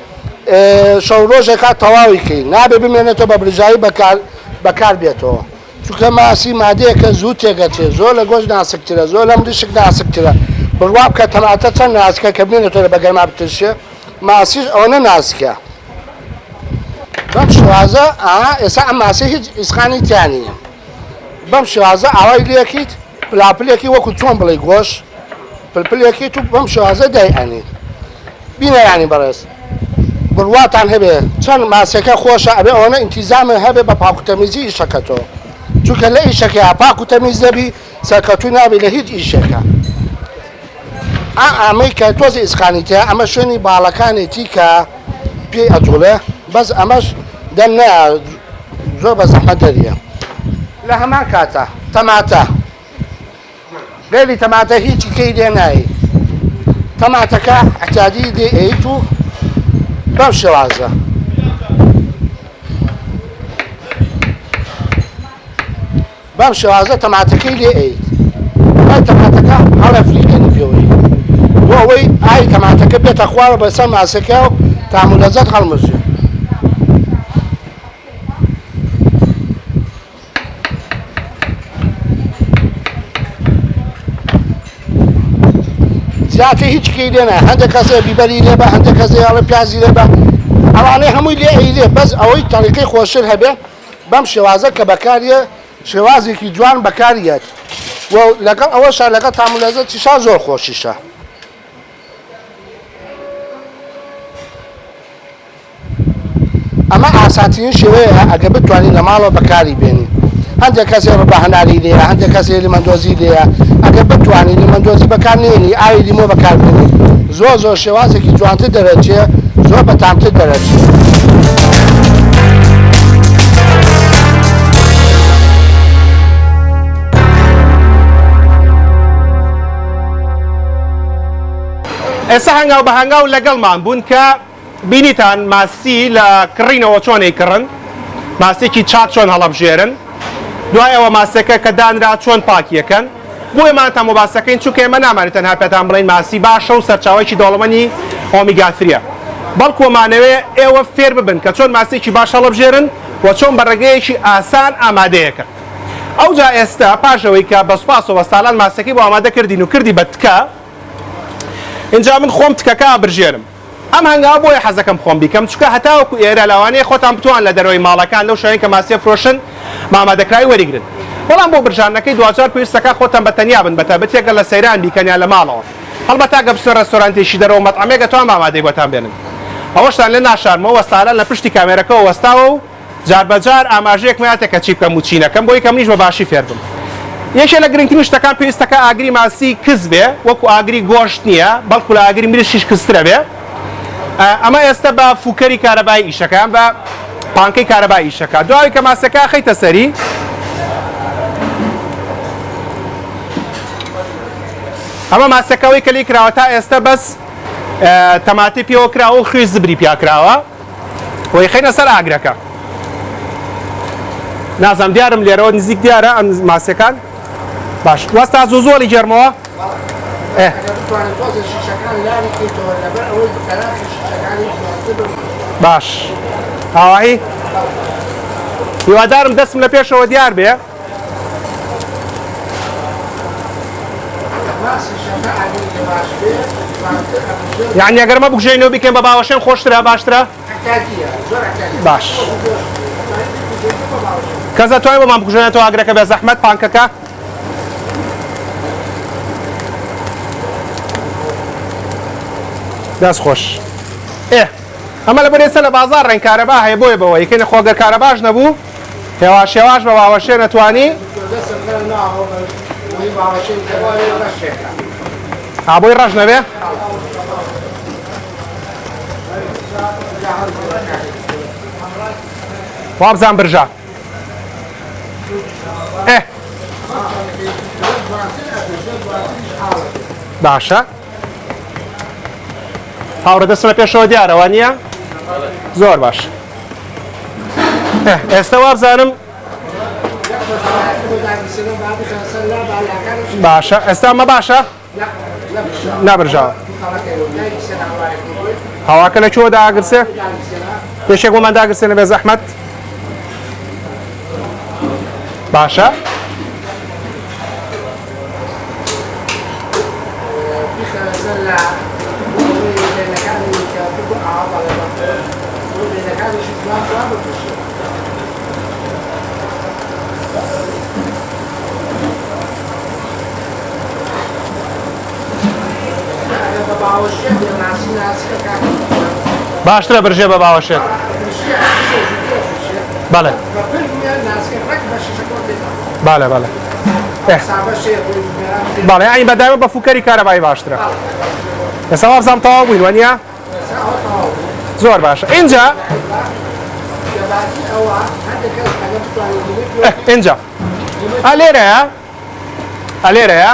شەو ڕۆژێکا تەواوی کەی نابێ بمێنێتەوە بە برژایی بەکار بەکار بێتەوە چونکە ماسی مادەیەکە زوو تێگەچێ زۆر لە گۆشت ناسکترە زۆر لە مریشک ناسکترە بڕوا بکە تەماتە چەند ناسکە کە بمێنێتەوە بە گەرما بترشێ ماسیش ئەوەنە ناسکە بەم شێوازە ئاها ئێستا ئەم ماسیە هیچ ئیسقانی تیا نییە بەم شێوازە ئاوای لێکیت پلاپلێکی وەکو چۆن بڵێ گۆش پلپلێکیت و بەم شێوازە دای ئەنی بینەرانی بەڕێز بڕواتان هەبێ چەند ماسیەکە خۆشە ئەبێ ئەوەنە ئینتیزامە هەبێ بە پاک و تەمیزی ئیشەکەتەوە چونکە لە ئیشەکەیا پاک و تەمیز نەبی سەرکەوتوو نابی لە هیچ ئیشێکە ئا ئەمەی کە تۆزی ئیسقانی تیا ئەمە شوێنی باڵەکانێتی کە پێی ئەجوڵێ بەس ئەمەش دەم نایە زۆر بە زەحمەت دەریە. لە هەمان کاتا تەماتە غەیری تەماتە هیچی کەی لێ نایەی تەماتەکە ئەعتیادی لێ ئەیت و بەم شێوازە. بەم شێوازە تەماتەکەی لێ ئەیت دوای تەماتەکە هەڵەفریقێنی پێوەی بۆ ئەوەی ئاوی تەماتەکە بێتە خوارە بەسەر ماسەکە و تام و لەزەت هەڵمژێ. زیاتر هیچ کەی لێ نایە هەندێک کەسێ بیبەری لێ بە هەندێک کەسێ ئەڵێ پیازی لێ بە ئەوانەی هەمووی لێ ئەیلێ بەس ئەوەی تەریقەی خۆشتر هەبێ بەم شێوازە کە بەکاریە شێوازێکی جوان بەکاریەت و لەگەڵ ئەوەشا لەگەڵ تام و لەزەتیشا زۆر خۆشیشە. ئەمە ئاسانترین شێوەیە ئەگەر بتوانین لە ماڵەوە بەکاری بێنین. هەندێک کەسێ ڕبە هەناری لێیە هەندێک کەسێ لیمەندۆزی لێیە ئەگەر بتوانی لیمەندۆزی بەکار نێنی ئاوی لیمۆ بەکار بێنی زۆر زۆر شێوازێکی جوانتر دەرەچێ زۆر بەتامتر دەرەچێ. ئێستا هەنگاو بە هەنگاو لەگەڵمان بوون کە بینیتان ماسی لە کڕینەوە چۆن ئەیکڕن، ماسیەکی چاک چۆن هەڵەبژێرن، دوای ئەوە ماسیەکە کە دانرا چۆن پاکیەکەن، بۆیە مانتان بۆ باسەکەین چونکە ئێمە نامانێت تەنها پێتان بڵێین ماسی باشە و سەرچاوەیەکی دەوڵەمەنی ئۆمیگا تریە، بەڵکو ئەمانەوێ ئێوە فێر ببن کە چۆن ماسیەکی باش هەڵەبژێرن و چۆن بە ڕێگەیەکی ئاسان ئامادەیەکەن. ئەوجا ئێستا پاش ئەوەی کە بە سوپاسەوە سالان ماسیەکەی بۆ ئامادە کردین و کردی بە تکە، ئینجا من خۆم تکەکە ئەبرژێنم. ئەم هەنگاوە بۆیە حەزەکەم خۆم بیکەم چونکە هەتاوەکو ئێرە لەوانەیە خۆتان بتوان لە دەرەوەی ماڵەکان لەو شوێنەی کە ماسیە فرۆشن بە ئامادەکراوی وەریگرن بەڵام بۆ برژاندنەکەی دواجار پێویستەکا خۆتان بە تەنیا بن بەتایبەتی ئەگەر لە سەیران بیکەن یان لە ماڵەوە هەڵبەتە ئەگەر بچنە ڕێستۆرانتێکی دەرەوە مەتعەمێک ئەتوان بە ئامادەی بۆتان بێنن ئەوەشتان لێ ناشارمەوە وەستالان لە پشتی کامێرەکەوە وەستاوە و جاربەجار ئاماژەیەکم هاتە کە چی بکەم و چی نەکەم بۆی کە منیش بە باشی فێر بم. یەکێ لە گرنگترین شتەکان پێویستەکە ئاگری ماسی کز بێ وەکو ئاگری گۆشت نییە بەڵکو لە ئاگری مریشکیش کزترە بێ. ئەمە ئێستە بە فوکەری کارەبایی ئیشەکە یان بە پانکەی کارەبایی ئیشەکە. دوای کە ماسیەکە ئەخەیتە سەری ئەمە ماسیەکە ئەوەی کە لێی کراوە تا ئێستە بەس تەماتەی پێوە کراوە و خوێی زبری پیا کراوە. و ئەیخەینە سەر ئاگرەکە. نازانم دیارم لێرەوە نزیک دیارە ئەم ماسیەکان باش وەستا زوو زوو گێرمەوە باش ئاوایی هیوادارم دەستم لە پێشەوە دیار بێ یعنی ئەگەر مە بکوژێنەوە بیکەین بە باوەشێن خۆشترە باشترە باش کەس دەتوانێت بۆمان بکوژێنێتەوە ئاگرەکە بێ زەحمەت پانکەکە دەست خۆش ئێ ئەمە لە بەرێسە لە بازار ڕێن کارەبا هەیە بۆیە بەوە یکەینە خۆگەر کارەباش نەبوو هێواش هێواش بە باوەشێ نەتوانی ئا بۆی ڕەش نەبێ وابزان برژا ئێ باشە هاوڕێ دەستم لە پێشەوە دیارە وانییە؟ زۆر باش ئێستا وابزانم باشە ئێستا مە باشە نابرژاوە هەواکە لە کوێوە داگرسێ پێشێک بۆمان داگرسێنە بێ زەحمەت باشە باشترە برژێ بە باوەشێت بەڵێ بەڵێ بەڵێ بەڵێ یانی بەدایمە بە فوکەری کارەبایی باشترە ئێستا وابزانم تەواو بووین وانە زۆر باشە ئینجا ئینجا ئەلێرەیە ئەلێرەیە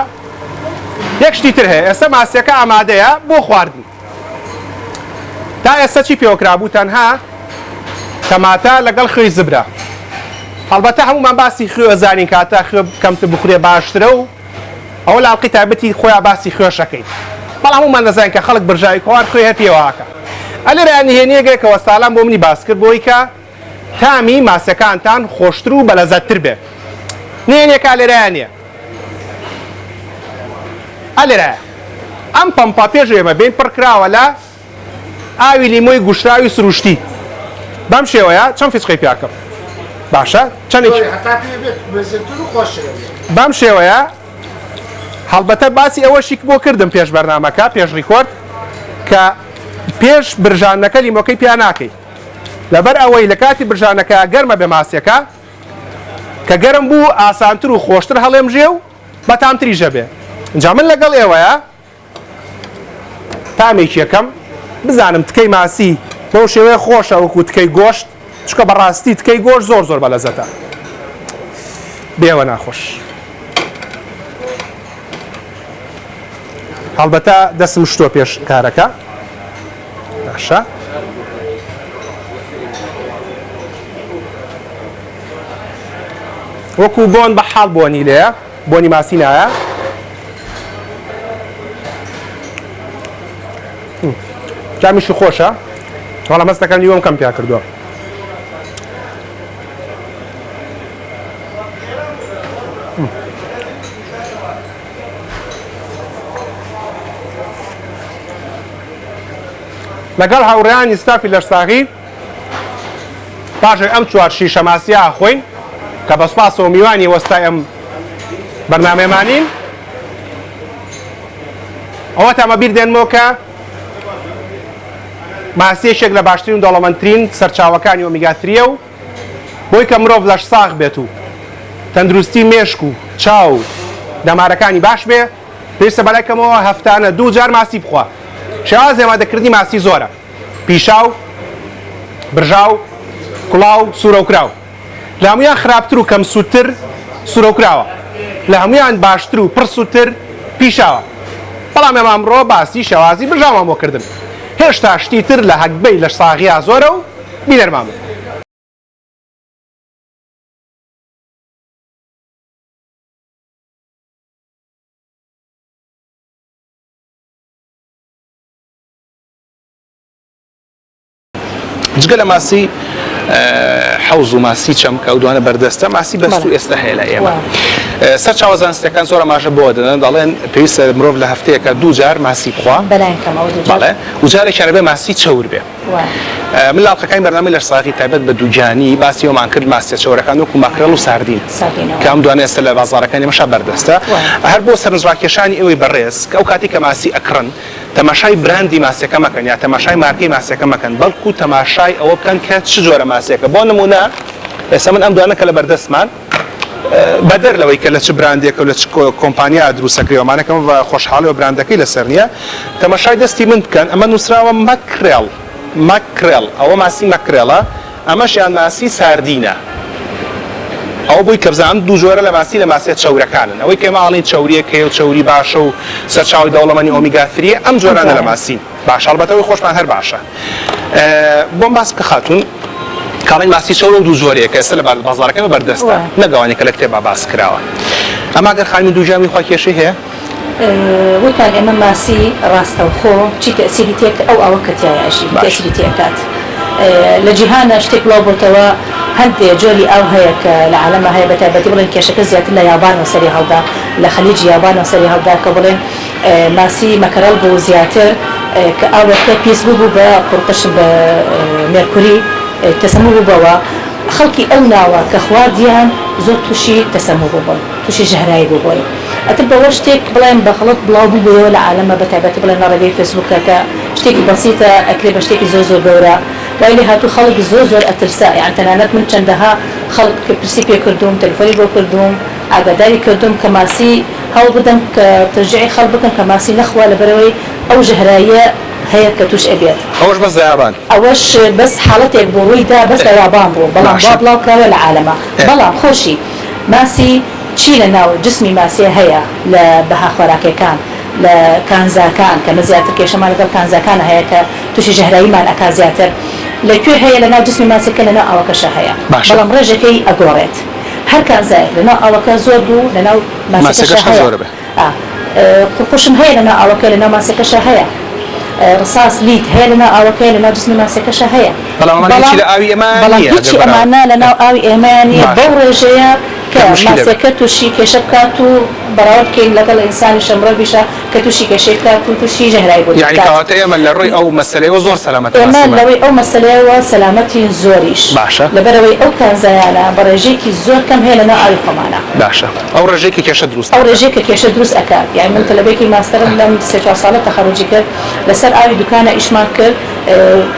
یەک شتی تر هەیە ئێستا ماسیەکە ئامادەیە بۆ خواردن تا ئێستا چی پێوەکرابوو تەنها تەماتە لەگەڵ خوێی زبرە هەڵبەتە هەموومان باسی خوێ ئەزانین کاتە خوێ کەمتر بخورێ باشترە و ئەوە لە ئەڵقەی تایبەتی خۆیان باسی خوێشەکەین بەڵام هەموومان دەزانین کە خەڵک برژاوی کۆوار خوێ هەر پێوە ئەکا ئەلێرە نهێنیەگێ کە وەستالان بۆ منی باس کرد بۆی کە تامی ماسیەکانتان خۆشتر و بەلەزەتتر بێ نهێنیەکە ئەلێرەیا نیە ئەلێرەیە ئەم پەمپە پێش ئێمە بین پڕ کراوە لە ئاوی لیمۆی گوشراوی سروشتی بەم شێوەیە چەند فیچقەی پیاکەم باشە چەندێکی بەم شێوەیە هەڵبەتە باسی ئەوەشی بۆ کردم پێش بەرنامەکە پێش record کە پێش برژاندنەکە لیمۆکەی پیا ناکەی لەبەر ئەوەی لە کاتی برژانەکە گەرمە بێ ماسیەکە. کە گەرم بوو ئاسانتر و خۆشتر هەڵێمژێ و بەتامتریش ئەبێ. ئینجا من لەگەڵ ئێوەیا تامێکی ئەکەم بزانم تکەی ماسی بەو شێوەیە خۆشە وەکو تکەی گۆشت، چونکە بەڕاستی تکەی گۆشت زۆر زۆر بەلەزەتە. بێوە ناخۆش. هەڵبەتە دەستم شتووە پێش کارەکە. باشە. وەکو بۆن بە حاڵ بۆنی لێیە بۆنی ماسی نایە تامیشی خۆشە بەڵام هەست دەکەم نیوەم کەم پیا کردووە لەگەڵ هاوڕێیانی ستافی لەشساغی پاشەوەی ئەم چوار شیشە ماسیە ئەخۆین کە بە سوپاسەوە میوانی وەستای ئەم بەرنامەیەمانین ئەوەتان بە بیر دێنمەوە کە ماسی یەکێک لە باشترین و دەوڵەمەندترین سەرچاوەکانی ئۆمیگا تریە و بۆی کە مرۆڤ لەش ساغ بێت و تەندروستی مێشک و چاو و دەمارەکانی باش بێ پێویستە بەلای کەمەوە هەفتانە دوو جار ماسی بخوا شێوازی ئامادەکردنی ماسی زۆرە پیشاو، برژاو، کوڵاو، سوورەوکراو. لە هەموویان خراپتر و کەم سوودتر سوورەوکراوە. لە هەموویان باشتر و پڕ سوودتر پیشاوە. بەڵام ئێمە ئەمڕۆ باسی شێوازی برژاومان بۆ کردن. هێشتا شتی تر لە هەگبەی لەشساغییا زۆرە و بینەرمان بن. جگە لە ماسی حەوز و ماسی چەم کە ئەو دوانە بەردەستە ماسی بەستوو ئێستا هەیە لە ئێمە سەرچاوە زانستیەکان زۆر ئاماژە بۆ دەدەن دەڵێن پێویستە مرۆڤ لە هەفتەیەکە دوو جار ماسی بخوا بەڵێ و جارێکیان ئەبێ ماسی چەور بێ من لە ئەڵقەکانی بەرنامەی لەشساغی تایبەت بە دووگیانی باسی ئەومان کرد ماسیە چەورەکان وەکو ماکرێڵ و ساردین کە ئەم دوانە ئێستا لە بازاڕەکانی ئێمەشا بەردەستە هەر بۆ سەرنجڕاکێشانی ئێوەی بەڕێز کە ئەو کاتەی کە ماسی ئەکڕن تەماشای براندی ماسیەکە مەکەن یا تەماشای مارکەی ماسیەکە مەکەن بەڵکو تەماشای ئەوە بکەن کە چ جۆرە ماسیەکە بۆ نمونە ئێستا من ئەم دوانە کە لە بەردەستمان بەدەر لەوەی کە لە چ براندێکە و لە چ کۆمپانیا دروستەکرێ ئەمانە کەمە بە خۆشحاڵی و براندەکەی لەسەر نییە تەماشای دەستی من بکەن ئەمە نووسراوە مەکرێڵ مەکرێڵ ئەوە ماسی مەکرێڵە ئەمەشیان ماسی ساردینە. ئەوە بۆی کە بزانم دوو جۆرە لە ماسی لە ماسیە چەورەکانن ئەوەی کە ئێمە ئەڵێین چەوریەک هەیە و چەوری باشە و سەرچاوەی دەوڵەمەنی ئۆمیگا تریە ئەم جۆرانە لە ماسین باشە هەڵبەتە ئەوەی خۆشمان هەر باشە بۆم باس بکە خاتوون کە ئەڵێین ماسی چەور ئەو دوو جۆرەیە کە ئێستا لە بازاڕەکە بە بەردەستە نەک ئەوانەی کە لە کتێبا باس کراوە ئەما گەر خانمی دووگیان بی خوا کێشەی هەیە؟ وتمان ئێمە ماسی ڕاستەوخۆ چی تەئسیری تێ ئەو ئاوە کە تیایا ئەژی تەئسیری تێ ئەکات لە جیهانا شتێک بڵاو بۆتەوە هەندێ جۆری ئاو هەیە کە لە عالەما هەیە بە تایبەتی بڵێن کێشەکە زیاتر لە یابانەوە سەری هەڵدا لە خەلیجی یابانەوە سەری هەڵدا کە بڵێن ماسی مەکەرەڵ بوو زیاتر کە ئاوەکە پیس بوو بوو بە قوڕقشم بە مێرکوری تەسەموو بووبەوە خەڵکی ئەو ناوە کە خواردیان زۆر تووشی تەسەموو بووبوون تووشی ژەهرایی بووبوون. ئەتر بەوە شتێک بڵێم بە غەڵەت بڵاو بووبوویەوە لە عالەما بە تایبەتی بڵێن لە ڕێگەی فەیسبووکە کە شتێکی بەسیتە ئەکرێ بە شتێکی زۆر زۆر گەورە وای لێ هاتوو خەڵک زۆر زۆر ئەترسا یان تەنانەت من چەندەها خەڵک پرسی پێ کردووم تەلەفۆنی بۆ کردووم ئاگاداری کردووم کە ماسی هەوڵ بدەم کە تەشجیعی خەڵک بکەم کە ماسی نەخوا لەبەرئەوەی ئەو ژەهراییە هەیە کە تووش ئەبێت. ئەوەش بەس لە یابان. ئەوەش بەس حاڵەتێک بوو ڕووی دا بەس لە یابان بوو بەڵام وا باشە. بڵاو کراوە لە عالەما بەڵام خۆشی ماسی چی لە ناو جسمی ماسیە هەیە لە بەها خۆراکێکان لە کانزاکان کە مە زیاتر کێشەمان لەگەڵ کانزاکانە هەیە کە توشی ژەهراییمان ئەکا زیاتر لە کوێ هەیە لە ناو جسمی ماسیەکە لە ناو ئاوەکەشا هەیە باشە. بەڵام ڕێژەکەی ئەگۆڕێت هەر کانزایەک لە ناو ئاوەکە زۆر بوو لە ناو ماسیەکەشا ماسیەکەش هەر هەیە زۆرە بێ. ئا قوڕقوشم هەیە لە ناو ئاوەکە لە ناو ماسیەکەشا هەیە ڕساس lead هەیە لە ناو ئاوەکەیە لە ناو جسمی ماسیەکەشا هەیە بەڵام ئەمانە هیچی بەڵام لە ئاوی ئێمە بەڵام نییە هیچی ئەگەر بەراورد ئەمانە لە ناو ئاوی ئێمەیا نییە باشە. بەو ڕێژەیە کە کە موشکیلە بێ. ماسیەکە توشی کێشە بکات و بەراورد بکەین لەگەڵ ئینسانیشە مرۆڤیشە کە توشی کێشەی بکات و توشی ژەهرای بوونی یەعنی بکات. کەواتە ئێمە لە ڕووی ئەو مەسەلەیەوە زۆر سەلامەتە ئێمە ماسیمان. لە ڕووی ئەو مەسەلەیەوە سەلامەتین زۆریش. باشە. لەبەرئەوەی ئەو کانزایانە بە ڕێژەیەکی زۆر کەم هەیە لەناو ئاوی خۆمانا. باشە. ئەو ڕێژەی کە کێشە دروست ئەو ئەکات. ڕێژەی کە کێشە دروست ئەکات. یەعنی من تەلەبەیەکی ماستەرم لەم سێ چوار ساڵە تەخەروجی کرد لەسەر ئاوی دوکانە ئیشمان کرد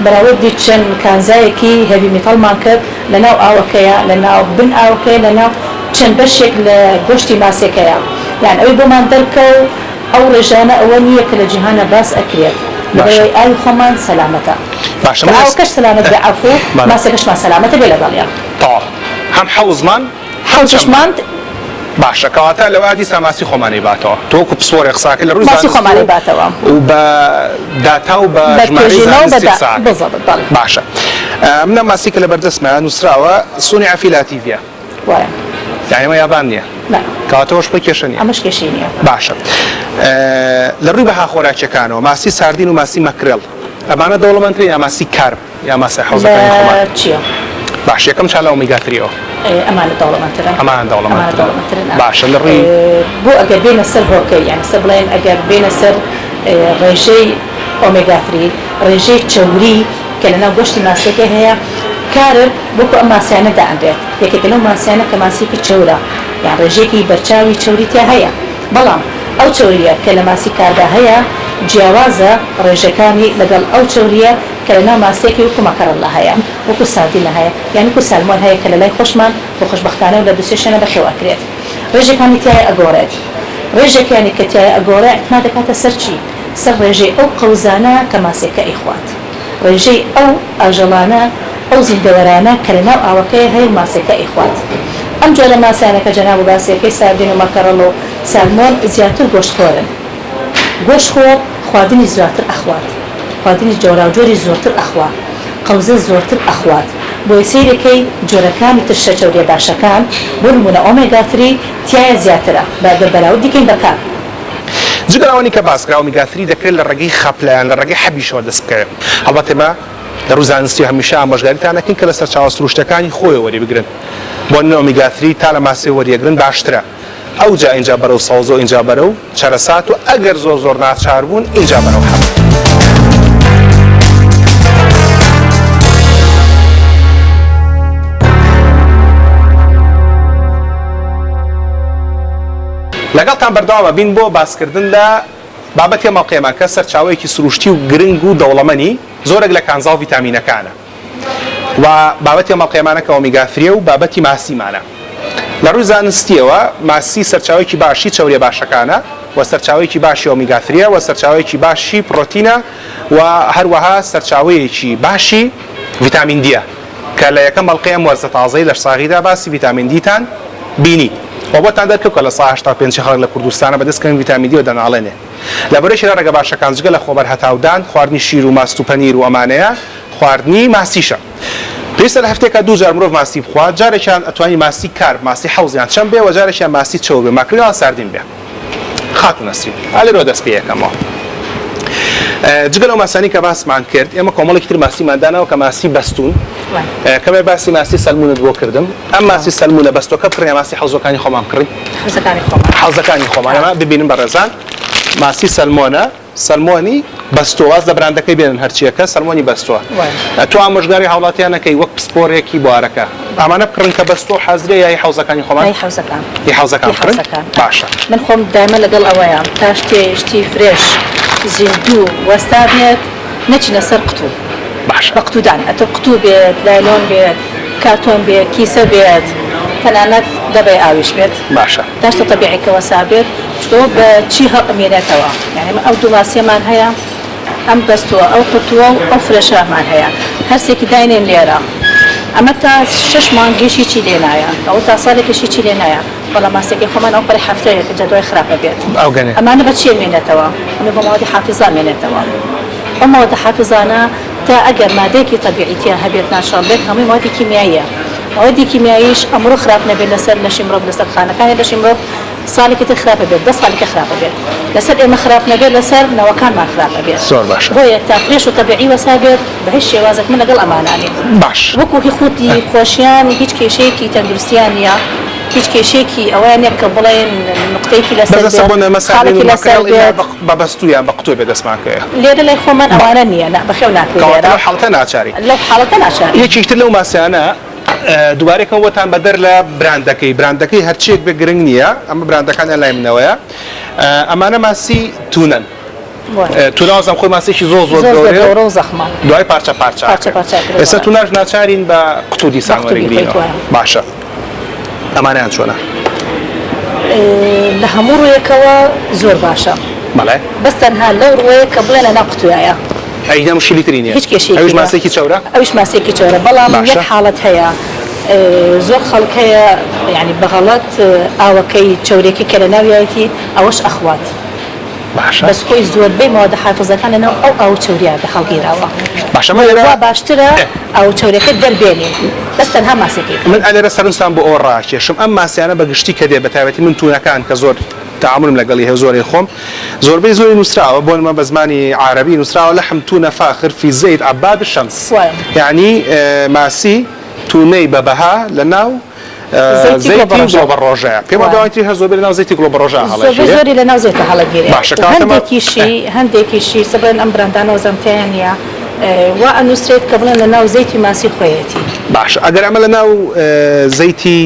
بەراوردی چەند کانزایەکی heavy metal مان کرد لە ناو ئاوەکەیە، لە ناو بن ئاوەکەیە، لە ناو. چەند بەشێک لە گۆشتی ماسیەکەیە یان ئەوەی بۆمان دەرکەو ئەو ڕێژانە ئەوە نییە کە لە جیهانا باس ئەکرێت باشە. لەبەرئەوەی ئاوی خۆمان سەلامەتە باشە کە من ئێس ئاوەکەش سەلامەت بێ عەفوو بەڵێ. ماسیەکەشمان سەلامەتە بێ لەگەڵیا. تەواو هەم حەوزمان هەم حەوزشمان. چەممان. باشە کەواتە لەوە دیسان ماسی خۆمان ئەیباتەوە تۆ وەکو پسپۆرێک قسە ئەکەی لە ڕووی ماسی زانستی خۆمان و ئەیباتەوە. و بە داتا و بە بە ژمارەی توێژینەوە بە زانستی دا قسە ئەکەی. بزەبت بەڵێ. باشە من ئەم ماسی کە لەبەردەستمایە نووسراوە صنع فی لاتیڤیا. وایە. یانی ئەمە یابان نییە. نا. کەواتە ئەوەش خۆی کێشە نییە. ئەمەش کێشەی نییە. باشە لە ڕووی بەها خۆراکیەکانەوە ماسی ساردین و ماسی مەکرێڵ ئەمانە دەوڵەمەندترن یا ماسی کارپ یا ماسیە حەوزەکانی خۆمان؟ لە چییە؟ باشە یەکەم چا لە ئۆمیگا تریەوە. ئەمانە دەوڵەمەندترن. ئەمانە ئەمانە دەوڵەمەندترن. دەوڵەمەندترن. باشە لە ڕووی. بۆ ئەگەر بێینە سەر هۆکەی یانی سەر بڵێن ئەگەر بێینە سەر ڕێژەی ئۆمێگا تری ڕێژەی چەوری کە لەناو گۆشتی ماسیەکە هەیە carp وەکو ئەم ماسیانە دائەنرێت یەکێکە لەو ماسیانە کە ماسیەکی چەورە یان ڕێژەیەکی بەرچاوی چەوری تیا هەیە بەڵام ئەو چەوریە کە لە ماسی carp دا هەیە جیاوازە ڕێژەکانی لەگەڵ ئەو چەوریە کە لەناو ماسیەکی وەکو mackerel ە هەیە وەکو ساردینە هەیە یان وەکو سالمۆن هەیە کە لەلای خۆشمان بۆ خۆشبەختانە و لە دوسێ شوێنە بەخێو ئەکرێت ڕێژەکانی تیایە ئەگۆڕێت ڕێژەکانی کە تیایە ئەگۆڕێ اعتماد دەکاتە سەر چی؟ سەر ڕێژەی ئەو قەوزانە کە ماسیەکە ئەیخوات. ڕێژەی ئەو ئاژەڵانە، ئەو زیندەوەرانە کە لە ناو ئاوەکەیە هەیە و ماسیەکە ئەیخوات. ئەم جۆرە ماسیانە کە جەنابو باسیەکەی ساردین و mackerel و سالمۆن زیاتر گۆشتخۆرن. گۆشتخۆر خواردنی زیاتر ئەخوات. خواردنی جۆراوجۆری زۆرتر ئەخوا. قەوزە زۆرتر ئەخوات. بۆیە سەیرەکەی جۆرەکانی ترشە چەوریە باشەکان، بۆ نمونە omega three تیایە زیاترە بە گەر بەراوردی کەین بە carp. جگە لەوانەی کە باس کرا omega three دەکرێت لە ڕێگەی خەپلە یان لە ڕێگەی حەبیشەوە دەست بکەوێت. هەڵبەت ئێمە لە ڕووی زانستیەوە هەمیشە ئامۆژگاریتان ئەکەین کە لە سەرچاوە سروشتیەکانی خۆیەوە وەریبگرن. بۆ نمونە omega three تا لە ماسیەوە وەریئەگرن باشترە. ئەوجا ئینجا بەرەو سەوزە و ئینجا بەرەو چەرەسات و ئەگەر زۆر زۆر ناچار بوون ئینجا بەرەو حەب. لەگەڵتان بەردەوام ئەبین بۆ باسکردن لە بابەتی ئەم ئەڵقەیەمان کە سەرچاوەیەکی سروشتی و گرنگ و دەوڵەمەنی زۆرێک لە کانزا و ڤیتامینەکانە و بابەتی ئەم ئەڵقەیەمانە کە omega three یە و بابەتی ماسیمانە. لە ڕووی زانستییەوە ماسی سەرچاوەیەکی باشی چەوریە باشەکانە و سەرچاوەیەکی باشی omega three یە و سەرچاوەیەکی باشی پڕۆتینە و هەروەها سەرچاوەیەکی باشی ڤیتامین دیە. کە لە یەکەم ئەڵقەی ئەم وەرزە تازەی لەشساغیدا باسی ڤیتامین دیتان بینی و بۆتان دەرکەوت کە 85% ی خەڵک لە کوردستانە بەدەست کەمی ڤیتامین دیەوە دەناڵێنێ. لە بەرەیەکی لە ڕێگە باشەکان جگە لە خۆبەر هەتاودان، خواردنی شیر و ماست و پەنیر و ئەمانەیە، خواردنی ماسیشە. پێویستە لە هەفتەیەکا دوو جار مرۆڤ ماسی بخوات، جارێکیان ئەتوانی ماسی carp، ماسی حەوز یان چەم بێ و جارێکیان ماسی چەور بێ، mackerel یان ساردین بێ. خاتوو نەسرین ئا لێرەوە دەست پێ یەکەمەوە جگە لەو ماسانی کە باسمان کرد ئێمە کۆمەڵێکی تر ماسیمان داناوە کە ماسی بەستوون کەمێ باسی ماسی سەلمونت بۆ کردم ئەم ماسی سەلمونە بەستۆکە بکڕین یا ماسی حەوزەکانی خۆمان بکڕین حەوزەکانی خۆمان حەوزەکانی خۆمان ئەمە ببینن بەڕێزان ماسی سەلمۆنە سەلمۆنی بەستووە واز لە براندەکەی بێنن هەرچیەکە سەلمۆنی بەستووە تۆ ئامۆژگاری هاوڵاتیان ئەکەی وەک پسپۆرێکی بوارەکە ئەمانە بکڕن کە بەستووە و حازرە یا هی حەوزەکانی خۆمان؟ هی حەوزەکان. هی حەوزەکان هی بکڕن حەوزەکان. باشە. من خۆم دایمە لەگەڵ ئەوەیام تا شتێ شتی fresh زیندوو وەستا بێت نەچینە سەر قوتوو. باشە. بە قوتوودان ئەتر قوتوو بێت لایلۆن بێت کارتۆن بێت کیسە بێت تەنانەت دەبەی ئاویش بێت. باشە. تا شتە تەبیعیکە وەسا بێت چونکە بە چی هەڵئەمێنێتەوە یانی ئەمە ئەو دوو ماسیەمان هەیە ئەم بەستووە ئەو قوتووە و ئەو fresh ەمان هەیە هەرسێکی داینێن لێرە ئەمە تا شەش مانگیش هیچی لێ نایە ئەوە تا ساڵێکیش هیچی لێ نایە بەڵام ماسیەکەی خۆمان ئەو پەڕی هەفتەیەک جا دوای خراپ ئەبێت ئەوگەنێ. ئەمانە بە چی ئەمێنێتەوە ئەمە بە مەوادی حافیزە ئەمێنێتەوە ئەو مەوادە حافیزانە تا ئەگەر مادەیەکی تەبیعی تیا هەبێت ناشاڵ بێت هەمووی مەوادی کیمیاییە مەوادی کیمیاییش ئەمڕۆ خراپ نەبێت لەسەر لەشی مرۆڤ لەسەر خانەکانی لەشی مرۆڤ ساڵێکی تر خراپ ئەبێت دە ساڵی کە خراپ ئەبێت لەسەر ئێمە خراپ نەبێت لەسەر نەوەکانمان خراپ ئەبێت زۆر باشە. بۆیە تا fresh و تەبیعی وەسا بێت بە هیچ شێوازێک من لەگەڵ ئەمانە نیم باش. وەکو هی خودی خۆشیان هیچ کێشەیەکی تەندروستیان نییە هیچ کێشەیەکی ئەوەیان نییە کە بڵێن نوقتەیەکی بەس لەسەر ئەسە بێت بۆ نمە ساردین خاڵێکی و لەسەر ماکرێڵ ئیلا بێت. بە بە بەستوو یان بە قوتوو بێ دەستمان کەوێ. لێرە لای خۆمان ئەوانە نییە نا بەخێو ناکرێ کەواتە لێرە. لەو حاڵەتە ناچاری. لەو حاڵەتە ناچارین. یەکێکی تر لەو ماسیانە دوبارەی کەم بۆتان بەدەر لە براندەکەی براندەکەی هەرچیەک بێ گرنگ نییە ئەمە براندەکانیان لای منەوەیە ئەمانە ماسی تونەن تونە وازم خۆی ماسێکی زۆر زۆر گەورە و زەخمە دوای پارچە پارچە پارچە پارچە ئێستا توناش ناچارین بە قوتو دیسان وەرگرینەوە باشە. ئەمانەیان چۆنە؟ لە هەموو ڕوویەکەوە زۆر باشە. بەڵێ. بەس تەنها لەو ڕووەیە کە بڵێن لەناو قوتویایە. ئەی نە مشکلی تری نیە. هیچ کێشەیەکی ئەویش ماسیەکی چەورە؟ ئەویش ماسیەکی چەورە بەڵام یەک حاڵەت هەیە زۆر خەڵک هەیە یانی بە غەڵەت ئاوەکەی چەورێکی کە لەناویایەتی ئەوەش ئەخوات. باشە. بەس خۆی زۆربەی مەوادە حافزەکان لەناو ئەو ئاو چەوریە هەڵگیراوە. باشە من لێرە وا باشترە ئاو چەوریەکە دەربێنین بەس تەنها ماسیەکەی بخۆین. من ئەلێرە سەرنجتان بۆ ئەوە ڕاکێشم ئەم ماسیانە بە گشتی کە دێ بە تایبەتی من تونەکان کە زۆر تەعامولم لەگەڵی هەیە و زۆر ئەیخۆم زۆربەی زۆری نوسراوە بۆ نمە بە زمانی عارەبی نوسراوە لحم تونە فاخر فی زیت عباد الشمس یانی ماسی تونەی بە بەها لە ناو زەیتی گڵۆبەڕۆژەیە پێم وابێ ئەوانی تری هەر زۆربەی لەناو زەیتی گڵۆبەڕۆژە هەڵەگیرێ. زۆربەی زۆری لەناو زەیتە هەڵەگیرێ باشە کەواتە مە هەندێکیشی هەندێکیشی سە بڵێن ئەم براندانە وەزم تیایان نییە وا ئەنووسرێت کە بڵێن لەناو زەیتی ماسی خۆیەتی. باشە ئەگەر ئەمە لەناو زەیتی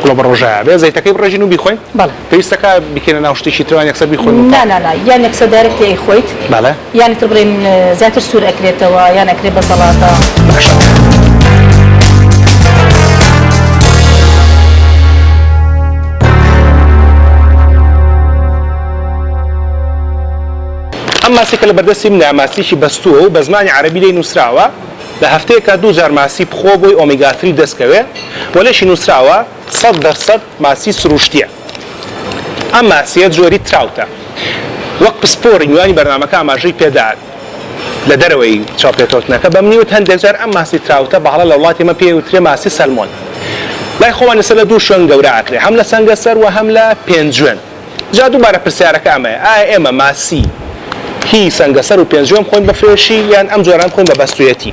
گڵۆبەڕۆژەیە بێ زەیتەکەی بڕێژین و بیخۆین؟ بەڵێ. پێویستەکا بیکەینە ناو شتێکی ترەوە یان یەکسەر بیخۆین و نا نا نا یان یەکسەر directly ئەیخۆیت. بەڵێ. یان تر بڵێین زیاتر سوور ئەکرێتەوە یان ئەکرێ بە سەڵاتە. باشە. ئەم ماسیە کە لە بەردەستی منە ماسیکی بەستووە و بە زمانی عەرەبی لێی نووسراوە لە هەفتەیەکا دوو جار ماسی بخۆ بۆی omega three دەست کەوێ و لێشی نووسراوە 100% ماسی سروشتیە. ئەم ماسییە جۆری trout ە. وەک پسپۆڕی میوانی بەرنامەکە ئاماژەی پێدا لە دەرەوەی چاوپێکەوتنەکە بە منی وت هەندێک جار ئەم ماسی trout ە بە هەڵە لە وڵاتی ئێمە پێی ئەوترێ ماسی سەلمۆن. لای خۆمان ئێستا لە دوو شوێن گەورە ئەکرێ هەم لە سەنگەسەر و هەم لە پێنجوێن. جا دووبارە پرسیارەکە ئەمەیە ئایا ئێمە ماسی هی سەنگەسەر و پێنجوێن بخۆین بە fresh ی یان ئەم جۆرانە بخۆین بە بەستوویەتی؟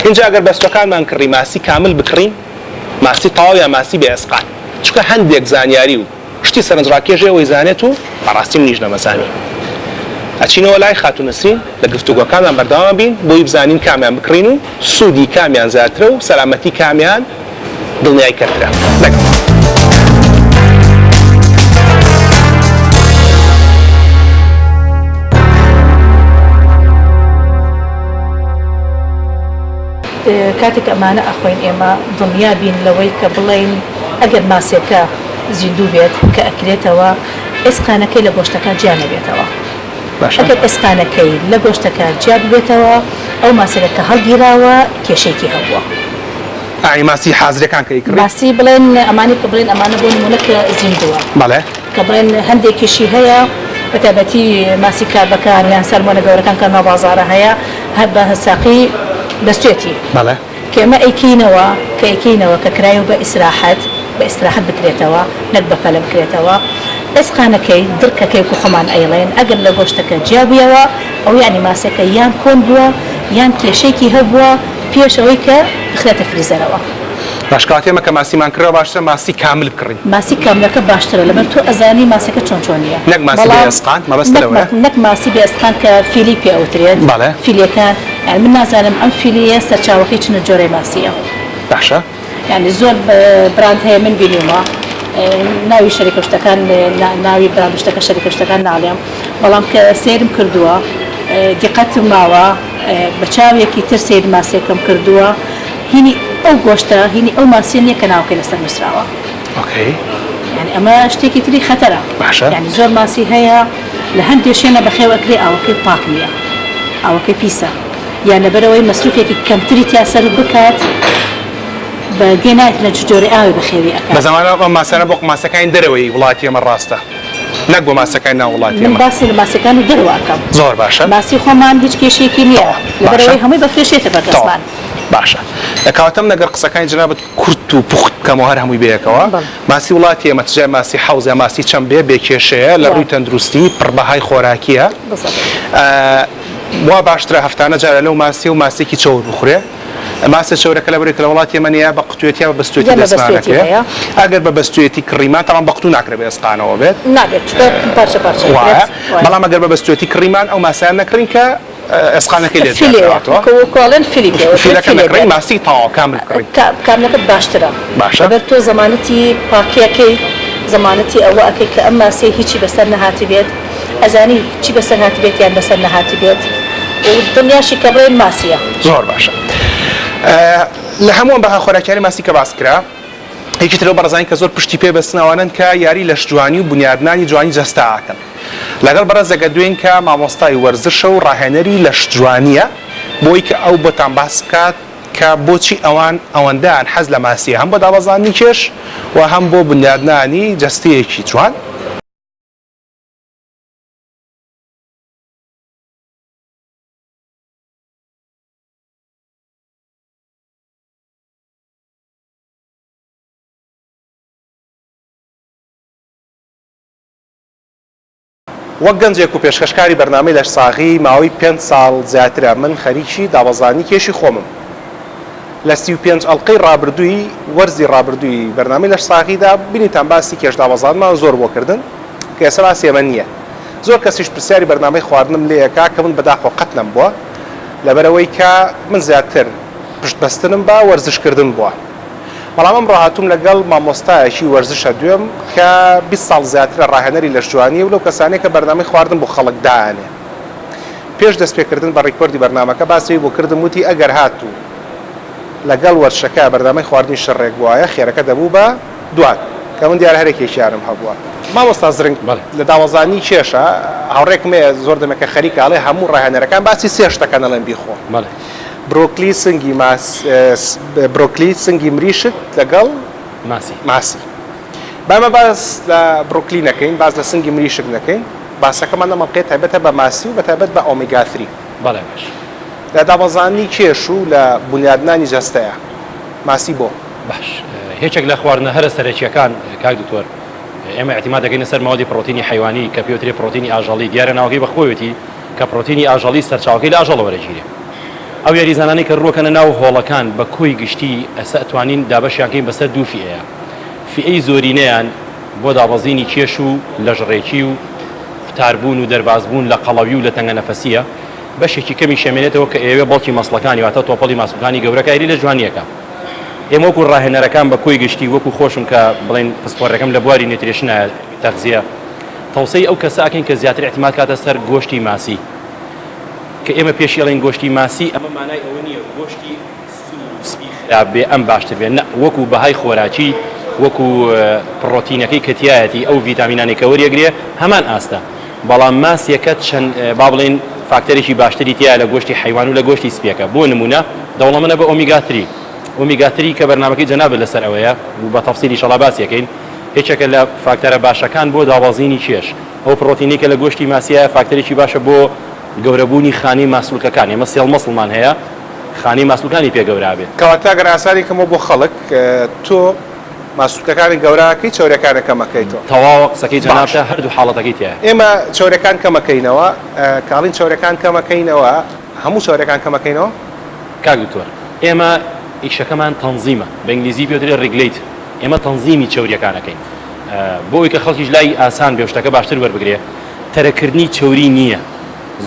ئینجا ئەگەر بەستووەکانمان کڕی ماسی کامل بکڕین؟ ماسی تەواو یان ماسی بێ ئێسقان؟ چونکە هەندێک زانیاری و شتی سەرنجڕاکێش ئێوەی زانێت و بەڕاستی منیش نەمەزانی. ئەچینەوە لای خاتوو نەسرین لە گفتوگۆکانمان بەردەوام ئەبین بۆی بزانین کامیان بکڕین و سوودی کامیان زیاترە و سەلامەتی کامیان دڵنیای کەرترە. لەگەڵمان. کاتێک ئەمانە ئەخۆین ئێمە دڵنیا بین لەوەی کە بڵێین ئەگەر ماسێکە زیندوو بێت کە ئەکرێتەوە ئێسقانەکەی لە گۆشتەکە جیا نەبێتەوە ئەگەر ئێسقانەکەی لە گۆشتەکە جیا ببێتەوە ئەو ماسەکە کە هەڵگیراوە کێشەیەکی هەبووە. ئای ماسی حازرەکان کە ئەیکڕی؟ ماسی بڵێن ئەمانەی کە بڵێن ئەمانە بۆ نموونە کە زیندووە. بەڵێ. کە بڵێن هەندێکیشی هەیە بە تایبەتی ماسی کاربەکان یان سەلمۆنە گەورەکان کە ناو بازاڕە هەیە هەر بە ساقی بەستوێتی. بەڵێ. کە ئێمە ئەیکەینەوە کە ئەیکەینەوە کە کرایەوە بە ئیسراحەت بە ئیسراحەت بکرێتەوە نەک بە پەلە بکرێتەوە ئێسقانەکەی دڕکەکەی وەکو خۆمان ئەیڵێن ئەگەر لە گۆشتەکە جیا بوویەوە ئەوە یانی ماسەکە یان کۆن بووە یان کێشەیەکی هەبووە پێش ئەوەی کە بخرێتە فریزەرەوە. باش کەواتە ئێمە کە ماسیمان کڕیوە باشترە ماسی کامل بکڕین. ماسی کاملەکە باشترە لەبەر تۆ ئەزانی ماسیەکە چۆن چۆنیە. نەک ماسی بێ ئێسقان مەبەستت لەوەیە؟ نەک ماسی بێ ئێسقان کە فیلی پێ ئەوترێت. بەڵێ. فیلەکان یانی من نازانم ئەم فیلیە سەرچاوەکەی چ جۆرەی ماسیە. باشە. یانی زۆر براند هەیە من بینیومە ناوی شەریکە شتەکان ناوی براند شتەکە شەریکە شتەکان ناڵێم بەڵام کە سەیرم کردووە دیقەتم ماوە بە چاوێکی تر سەیر ماسیەکەم کردووە هینی ئەو گۆشتە هینی ئەو ماسیە نیە کە ناوەکەی لەسەر نوسراوە. okay. یانی ئەمە شتێکی تری خەتەرە. باشە. یانی زۆر ماسی هەیە لە هەندێ شوێنە بەخێو ئەکرێ ئاوەکەی پاک نیە ئاوەکەی پیسە یان لەبەرئەوەی مەسروفێکی کەمتری تیا سەرف بکات بە گوێ نایەت لە چ جۆرە ئاوێ بەخێوی ئەکات. بەس ئەمانە ئەم ماسیانە بۆ ماسیەکانی دەرەوەی وڵاتی ئێمە ڕاستە نەک بۆ ماسیەکانی ناو وڵاتی من ئێمە. باسی لە ماسیەکانی دەرەوە ئەکەم. زۆر باشە. ماسی خۆمان هیچ کێشەیەکی نیە تەواو لەبەرئەوەی باشە. هەمووی بە fresh یەتە تەواو بەردەستمان. باشە کەواتە من ئەگەر قسەکانی جەنابت کورت و پوخت بکەمەوە هەر هەمووی بەیەکەوە ماسی وڵاتی ئێمە چ جای ماسی حەوز یا ماسی چەم بێ بێ کێشەیە لە ڕووی تەندروستی پڕ بەهای خۆراکیە وا باشترە هەفتانە جارە لەو ماسیە و ماسیەکی چەور بخورێ ماسە چەورەکە لەبەرئەوەی کە لە وڵاتی ئێمە نیە بە قوتوێتی یا بە بەستوێتی دەستمانەکەوێ ئەگەر بە بەستوێتی کڕیمان تەبعەن بە قوتوو ناکرێ بە ئێسقانەوە بێت نابێت چونکە پارچە پارچە وایە بەڵام ئەگەر بە بەستوێتی کڕیمان ئەو ماسیان نەکڕین کە ئێسقانەکەی لێ فیلێیە جیاکراوەتەوە. کە وەکو ئەڵێن فیلی پێ وترێت فیلەکە فیلێ نەکڕین بێت. ماسی تەواو کامل بکڕین. کا کاملەکە باشترە. باشە. لەبەر تۆ زەمانەتی پاکی ئەکەی زەمانەتی ئەوە ئەکەی کە ئەم ماسیە هیچی بەسەر نەهاتبێت ئەزانی چی بەسەر هاتبێت یان بەسەر نەهاتبێت و دڵنیاشی کە بڵێن ماسیە. زۆر باشە. لە هەموو ئەم بەها خۆراکیانەی ماسی کە باس کرا. یەکی تر لەو بەڕێزانەی کە زۆر پشتی پێ بەستن ئەوانەن کە یاری لەشجوانی و بونیادنانی جوانی جەستە ئەکەن. لەگەڵ بەڕێزێک ئەدوێین کە مامۆستای وەرزشە و ڕاهێنەری لەشجوانییە بۆی کە ئەو بۆتان باس بکات کە بۆچی ئەوان ئەوەندەیان حەز لە ماسییە هەم بۆ دابەزاندنی کێش و هەم بۆ بونیادنانی جەستەیەکی جوان. وەک گەنجێک و پێشکەشکاری بەرنامەی لەشساغی ماوەی پێنج ساڵ زیاترە من خەریکی دابەزاندنی کێشی خۆمم. لە 35 ئەڵقەی ڕابردووی وەرزی ڕابردووی بەرنامەی لەشساغیدا بینیتان باسی کێش دابەزاندمان زۆر بۆ کردن کە ئێستا باسی ئەمە نییە. زۆر کەسیش پرسیاری بەرنامەی خواردنم لێ ئەکا کە من بەداخەوە قەت نەمبووە لەبەرئەوەی کە من زیاتر پشت بەستنم بە وەرزش کردن بووە. بەڵام ئەمڕۆ هاتووم لەگەڵ مامۆستایەکی وەرزش ئەدوێم کە 20 ساڵ زیاترە ڕاهێنەری لەشجوانییە و لەو کەسانەیە کە بەرنامەی خواردن بۆ خەڵک دائەنێ. پێش دەستپێکردن بە ڕیکۆردی بەرنامەکە باسی ئەوی بۆ کردم وتی ئەگەر هاتوو لەگەڵ وەرزشەکە بەرنامەی خواردنیشت ڕێک بوایە خێرەکە دەبوو بە دوان کە من دیارە هەر یەکێکیانم هەبووە. مامۆستا زرنگ لە داوەزانی کێشە هاوڕێکم هەیە زۆر دەمێکە خەریکە ئەڵێ هەموو ڕاهێنەرەکان باسی سێ شتەکەن ئەڵێن بیخۆ. برۆکلی سنگی ماس برۆکلی سنگی مریشک لەگەڵ ماسی ماسی با ئێمە باس لە برۆکلی نەکەین باس لە سنگی مریشک نەکەین باسەکەمان ئەم ئەڵقەیە تایبەتە بە ماسی و بەتایبەت بە ئۆمیگا three. بەڵێ باش. لە دابەزاندنی کێش و لە بونیادنانی جەستەیە ماسی بۆ؟ باش یەکێک لە خواردنە هەرە سەرەکیەکان کاک دکتۆر ئێمە ئیعتیماد دەکەینە سەر مەوادی پڕۆتینی حەیوانی کە پێوترێ پڕۆتینی ئاژەڵی دیارە ناوەکەی بە خۆیەتی کە پڕۆتینی ئاژەڵی سەرچاوەکەی لە ئاژەڵەوە وەرەگیرێ. ئەو یاریزانانەی کە ڕووەکەنە ناو هۆڵەکان بە کۆی گشتی ئەسە ئەتوانین دابەشیان کەین بەسەر دوو فیئەیا. فیئەی زۆرینەیان بۆ دابەزینی کێش و لەشڕێکی و قوتاربوون و دەربازبوون لە قەڵەوی و لە تەنگەنەفەسییە. بەشێکی کەمیش ئەمێنێتەوە کە ئەیەوێ بەڵکی muscle ەکانی واتە تۆپەڵی ماسولکانی گەورە کا یاری لە جوانییەکە. ئێمە وەکوو ڕاهێنەرەکان بە کۆی گشتی وەکوو خۆشم کە بڵێین پسپۆڕەکەم لە بواری nutrition ە تەغزیە، تەوسەی ئەو کەسە ئەکەین کە زیاتر ئیعتیماد کاتە سەر گۆشتی ماسی کە ئێمە پێشی ئەڵێین گۆشتی ماسی ئەمە مانای ئەوە نییە گۆشتی سوور و سپی خراپ بێ ئەم باشتر بێ نە وەکو بەهای خۆراکی وەکو پڕۆتینەکەی کە تیایەتی ئەو ڤیتامینانەی کە وەریەگرێ هەمان ئاستە بەڵام ماسیەکە چەند با بڵێین فاکتەرێکی باشتری تیایە لە گۆشتی حەیوان و لە گۆشتی سپیەکە بۆ نمونە دەوڵەمەنە بە omega three omega three کە بەرنامەکەی جەنابت لەسەر ئەوەیە و بە تەفسیل ئیشەڵا باسی ئەکەین یەکێکە لە فاکتەرە باشەکان بۆ دابەزینی کێش، ئەو پڕۆتینەی کە لە گۆشتی ماسیایە فاکتەرێکی باشە بۆ گەورەبوونی خانەی ماسولکەکان، ئێمە cell muscle مان هەیە خانەی ماسولکانی پێ گەورە ئەبێت. کەواتە گەر ئاسانی کەمەوە بۆ خەڵک تۆ ماسولکەکانت گەورە ئەکەی چەوریەکانت کەم ئەکەیتەوە. تەواوە قسەکەی جەنابتە هەردوو حاڵەتەکەی تیایە. ئێمە چەوریەکان کەم ئەکەینەوە کە ئەڵێین چەوریەکان کەم ئەکەینەوە هەموو چەوریەکان کەم ئەکەینەوە؟ کاک دکتۆر ئێمە ئیشەکەمان تەنزیمە بە ئینگلیزی پێ دەڵێ regulate ئێمە تەنزیمی چەوریەکان ئەکەین بۆ ئەوەی کە خەڵکیش لای ئاسان بێ و شتەکە باشتر وەربگرێ تەرککردنی چەوری نییە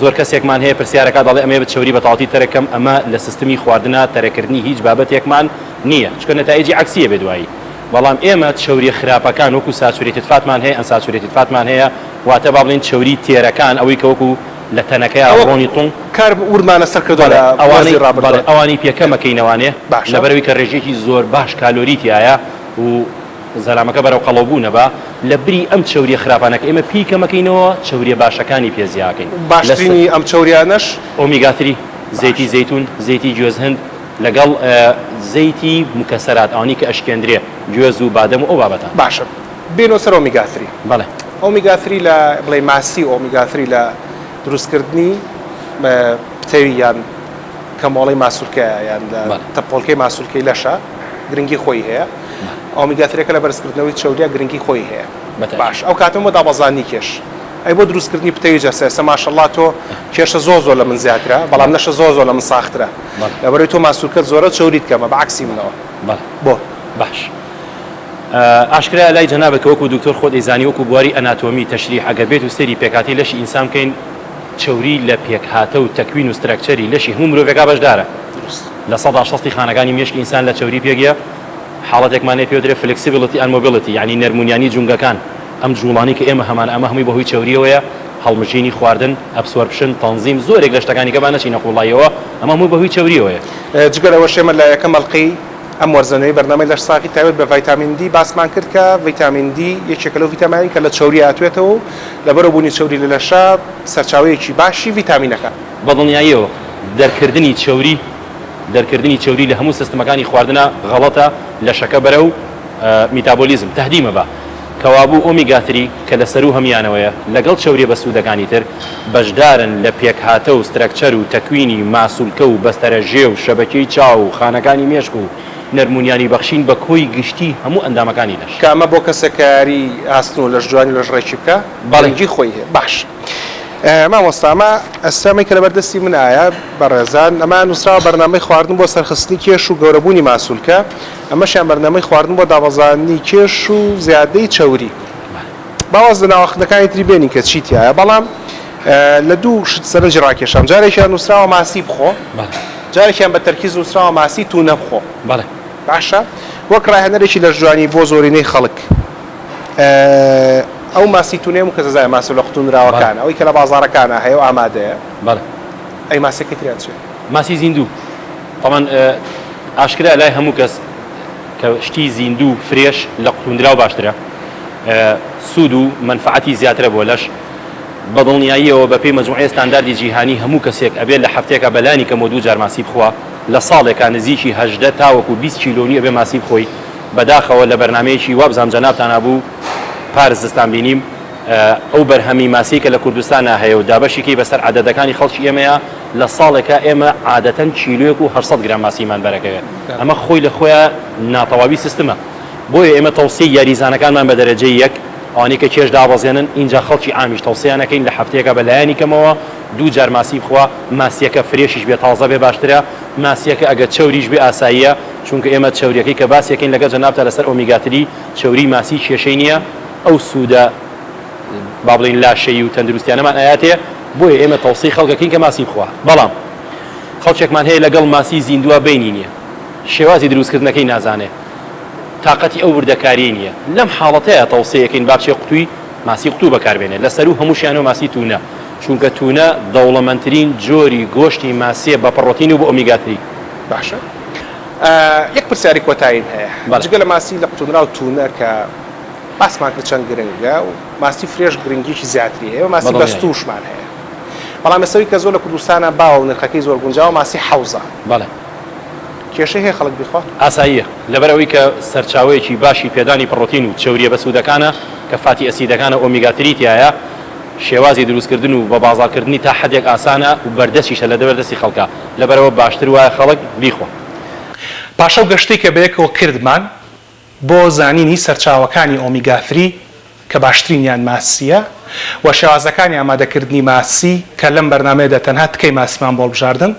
زۆر کەسێکمان هەیە پرسیارەکە دەڵێ ئەمەیە بە چەوری بەتەواوەتی تەرک کەم ئەمە لە سیستمی خواردنا تەرککردنی هیچ بابەتێکمان نییە چونکە نەتائیجی عەکسیە بێ دوایی بەڵام ئێمە چەوریە خراپەکان وەکو saturated fat مان هەیە unsaturated fat مان هەیە واتە با بڵێین چەوری تێرەکان ئەوەی کە وەکو لە تەنەکەیا ئەوە ڕۆنی تونگ کار وردمان لەسەر کردوە بەڵێ لە ئەوانەی وەرزی بەڵێ ڕابردوە. ئەوانەی پێ کەم ئەکەینەوانێ باشە. لەبەرئەوەی کە ڕێژەیەکی زۆر باش کالۆری تیایە و زەلامەکە بەرەو قەڵەو بوون ئەبا لە بری ئەم چەوریە خراپانە کە ئێمە پێی کەم ئەکەینەوە چەوریە باشەکانی پێ زیا ئەکەین لە باشترینی ئەم چەوریانەش؟ omega three زەیتی باشە. زەیتون زەیتی گوێزهند لەگەڵ زەیتی مکەسەرات ئەوانەی کە ئەشکێندرێ گوێز و بادەم و ئەو بابەتانە. باشە بێینەوە سەر omega three. بەڵێ. omega three لە بڵێ ماسی omega three لە دروستکردنی پتەوی یان کەمۆڵەی ماسولکەیە یان لە تەپۆڵکەی ماسولکەی لەشە گرنگی خۆی هەیە omega three ەکە لە بەرزکردنەوەی چەوریا گرنگی خۆی هەیە باش ئەو کاتم بۆ دابەزاندنی کێش ئەی بۆ دروستکردنی پتەوی جەستە ئێستا ماشەڵڵا تۆ کێشە زۆر زۆر لە من زیاترە بەڵام لەشە زۆر زۆر لە من ساخترە لەبەرەوەی تۆ ماسولکەت زۆرە چەوریت کەمە بە عەکسی منەوە بۆ باش ئاشکرایە لای جەنابت کە وەکو دکتۆر خۆت ئەیزانی وەکو بواری ئەناتۆمی، تەشریح، ئەگەر بێت و سەیری پێکهاتەی لەشی ئینسان بکەین چەوری لە پێکهاتە و تەکوین و structure ی لەشی هەموو مرۆڤێکا بەشدارە. لە سەدا شەستی خانەکانی مێشکی ئینسان لە چەوری پێک یە، حاڵەتێکمان هەیە پێی دەوترێ flexibility and mobility یانی نەرمونیانی جومگەکان، ئەم جوڵانەی کە ئێمە هەمانە ئەمە هەمووی بەهۆی چەوریەوەیە، هەڵمژینی خواردن، absorption، تەنزیم، زۆرێک لە شتەکانی کە با نەچینە قوڵاییەوە ئەمە هەمووی بەهۆی چەوریەوەیە. جگە لەوەش ئێمە لە یەکەم ئەڵقەی. ئەم وەرزە نوێی بەرنامەی لەشساغی تایبەت بە ڤایتامین دی باسمان کرد کە ڤیتامین دی یەکێکە لەو ڤیتامینانەی کە لە چەوری ئەتوێتەوە و لەبەرەو بوونی چەوری لە لەشا سەرچاوەیەکی باشی ڤیتامینەکە. بە دڵنیاییەوە دەرکردنی چەوری دەرکردنی چەوری لە هەموو سستمەکانی خواردنا غەڵەتە لەشەکە بەرەو میتابۆلیزم تەهدیمە با کەوابوو ئۆمیگا three کە لە سەروو هەموویانەوەیە لەگەڵ چەوریە بەسوودەکانی تر بەشدارن لە پێکهاتە و structure و تەکوینی ماسولکە و بەستەرە ژێ و شەبەکیەی چاو و خانەکانی مێشک و نەرمونیانی بەخشین بە کۆی گشتی هەموو ئەندامەکانی لەش. کە ئەمە بۆ کەسێک کە یاری ئاسن و لەشجوانی و لەشڕێکی بکا گرنگی خۆی هەیە. باش مامۆستا ئەمە ئەستا ئەمەی کە لەبەر دەستی منایە بەڕێزان ئەمە نووسراوە بەرنامەی خواردن بۆ سەرخستنی کێش و گەورەبوونی ماسولکە ئەمەشیان بەرنامەی خواردن بۆ دابەزاندنی کێش و زیادەی چەوری. با واز لە ناوەخنەکانی تری بێنین کە چی تیایە بەڵام لە دوو شت سەرنجی ڕاکێشام جارێکیان نووسراوە ماسی بخۆ جارێکیان بە تەرکیز نووسراوە ماسی تونە بخۆ باشە وەک ڕاهێنەرێکی لەشجوانی بۆ زۆرینەی خەڵک ئەو ماسی تونەیە هەموو کەس دەزانێت ماسە لە قوتونراوەکانە ئەوەی کە لە بازاڕەکانا هەیە و ئامادەیە ئەی ماسیەکەی تریان چیە؟ ماسی زیندوو تەبعەن ئاشکرایە لای هەموو کەس کە شتی زیندوو fresh لە قوتوندراو باشترە سوود و مەنفەعەتی زیاترە بۆ لەش بە دڵنیاییەوە بە پێی مەجموعەی ستانداردی جیهانی هەموو کەسێک ئەبێ لە هەفتەیەکا بە لانی کەمەوە دوو جار ماسی بخوا لە ساڵێکا نزیکی 18 تاوەکو 20 کیلۆ نیو ئەبێ ماسی بخۆی بەداخەوە لە بەرنامەیەکی وابزانم جەنابتانا بوو پار زستان بینیم ئەو بەرهەمی ماسیەی کە لە کوردستانا هەیە و دابەشی کەی بەسەر عەدەدەکانی خەڵکی ئێمەیا لە ساڵێکا ئێمە عادەتەن کیلۆیەک و 800 گرام ماسیمان بەرەکەوێ ئەمە خۆی لە خۆیا ناتەواوی سیستمە بۆیە ئێمە تەوسیەی یاریزانەکانمان بە دەرەجەی یەک ئەوانەی کە کێش دابەزێنن ئینجا خەڵکی عامیش تەوسیەیان ئەکەین لە هەفتەیەکا بە لایەنی کەمەوە دوو جار ماسی بخوا ماسیەکە fresh یش بێ تازە بێ باشترە ماسیەکە ئەگەر چەوریش بێ ئاساییە چونکە ئێمە چەوریەکەی کە باسی ئەکەین لەگەڵ جەنابتا لەسەر omega three چەوری ماسی کێشەی نیە ئەو سوودە با بڵێین لاشەیی و تەندروستیانەمان ئەیاتێ بۆیە ئێمە تەوسیەی خەڵک ئەکەین کە ماسی بخوا بەڵام خەڵکێکمان هەیە لەگەڵ ماسی زیندووە بەینی نیە شێوازی دروستکردنەکەی نازانێ تاقەتی ئەو وردەکاریەی نیە لەم حاڵەتەیا تەوسیە ئەکەین با بچێ قوتوی ماسی قوتو بەکاربێنێ لە سەروو هەمووشیانەوە ماسی تونە چونکە تونە دەوڵەمەندترین جۆری گۆشتی ماسیە بە پڕۆتین و بە omega three. باشە یەک پرسیاری کۆتاییم هەیە بەڵێ. جگە لە ماسی لە قوتونراو تونە کە باسمان کرد چەند گرنگە و ماسی fresh گرنگیی زیاتری هەیە و ماسی بەدڵنیاییم. بەستووشمان هەیە بەڵام ئێستا ئەوی کە زۆر لە کوردستانا باوە و نرخەکەی زۆر گونجاوە ماسی حەوزە. بەڵێ. کێشەی هەیە خەڵک بیخوا؟ ئاساییە لەبەر ئەوەی کە سەرچاوەیەکی باشی پێدانی پڕۆتین و چەورییە بەسوودەکانە کە fatty acid ەکانە omega three تیایە شێوازی دروستکردن و بە بازاڕکردنی تا حەدێک ئاسانە و بەردەستیشە لە بەردەستی خەڵکە لەبەرئەوە باشتر وایە خەڵک بیخوا. پاش ئەو گەشتەی کە بەیەکەوە کردمان بۆ زانینی سەرچاوەکانی omega three کە باشترینیان ماسییە و شێوازەکانی ئامادەکردنی ماسی کە لەم بەرنامەیەدا تەنها تکەی ماسیمان بۆ هەڵبژاردن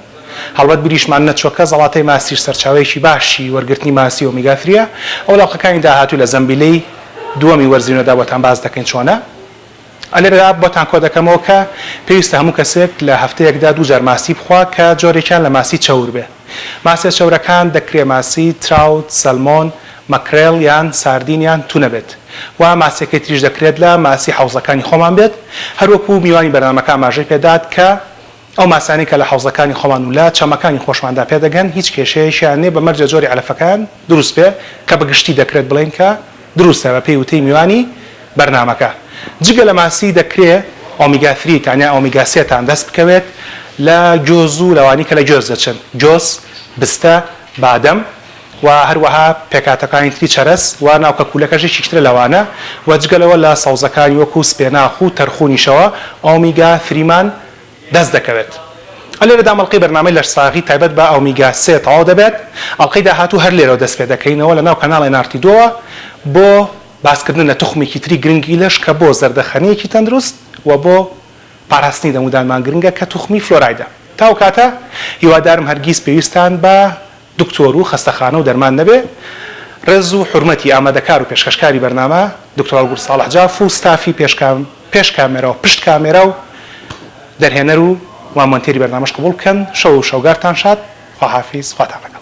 هەڵبەت بیریشمان نەچووە کە زەڵاتەی ماسیش سەرچاوەیەکی باشی وەرگرتنی ماسی omega three ە ئەو لە ئەڵقەکانی داهاتوو لە زەمبیلەی دووەمی وەرزی نوێدا بۆتان باس دەکەین چۆنە لێرەدا بۆتان کۆدەکەمەوە کە پێویستە هەموو کەسێک لە هەفتەیەکدا دوو جار ماسی بخوا کە جۆرێکیان لە ماسی چەور بێ. ماسیە چەورەکان دەکرێ ماسی، trout، salmon، mackerel یان ساردین یان تونە بێت و ماسیەکەی تریش دەکرێت لە ماسی حەوزەکانی خۆمان بێت هەروەکو میوانی بەرنامەکە ئاماژەی پێدات کە ئەو ماسیانەی کە لە حەوزەکانی خۆمان و لە چەمەکانی خۆشماندا پێدەگەن هیچ کێشەیەکیان نیە بە مەرجێ جۆری عەلەفەکەیان دروست بێ کە بە گشتی دەکرێت بڵێین کە دروستە بە پێی وتەی میوانی بەرنامەکە. جگە لە ماسی دەکرێ omega three تان یان ئۆمیگا سێتان دەست بکەوێت لە گۆز و لەوانی کە لە گۆز دەچن، گۆز، بستە، بادەم و هەروەها پێکهاتەکانی تری چەرەس و ناوکە کوولەکەش یەکێکی ترە لەوانە و جگە لەوە لە سەوزەکانی وەکو سپێناخ و تەرخونیشەوە omega three مان دەست دەکەوێت. لێرەدا ئەم ئەڵقەی بەرنامەی لەشساغی تایبەت بە ئۆمیگا سێ تەواو دەبێت، ئەڵقەی داهاتوو هەر لێرەوە دەست پێدەکەینەوە لەناو کەناڵ NRT دووەوە بۆ باسکردن لە توخمێکی تری گرنگی لەش کە بۆ زەردەخەنەیەکی تەندروست و بۆ پاراستنی دەمودانمان گرنگە کە توخمی فلۆرایدە. تا ئەو کاتە هیوادارم هەرگیز پێویستتان بە دکتۆر و خەستەخانە و دەرمان نەبێ. ڕێز و حورمەتی ئامادەکار و پێشکەشکاری بەرنامە دکتۆر هەڵگورد ساڵح جاف و ستافی پێش کامێرا و پشت کامێرا و دەرهێنەر و و مۆنتێری بەرنامەش قبوڵ بکەن. شەو و شەوگارتان شاد. خواحافیز. خواتان لەگەڵ.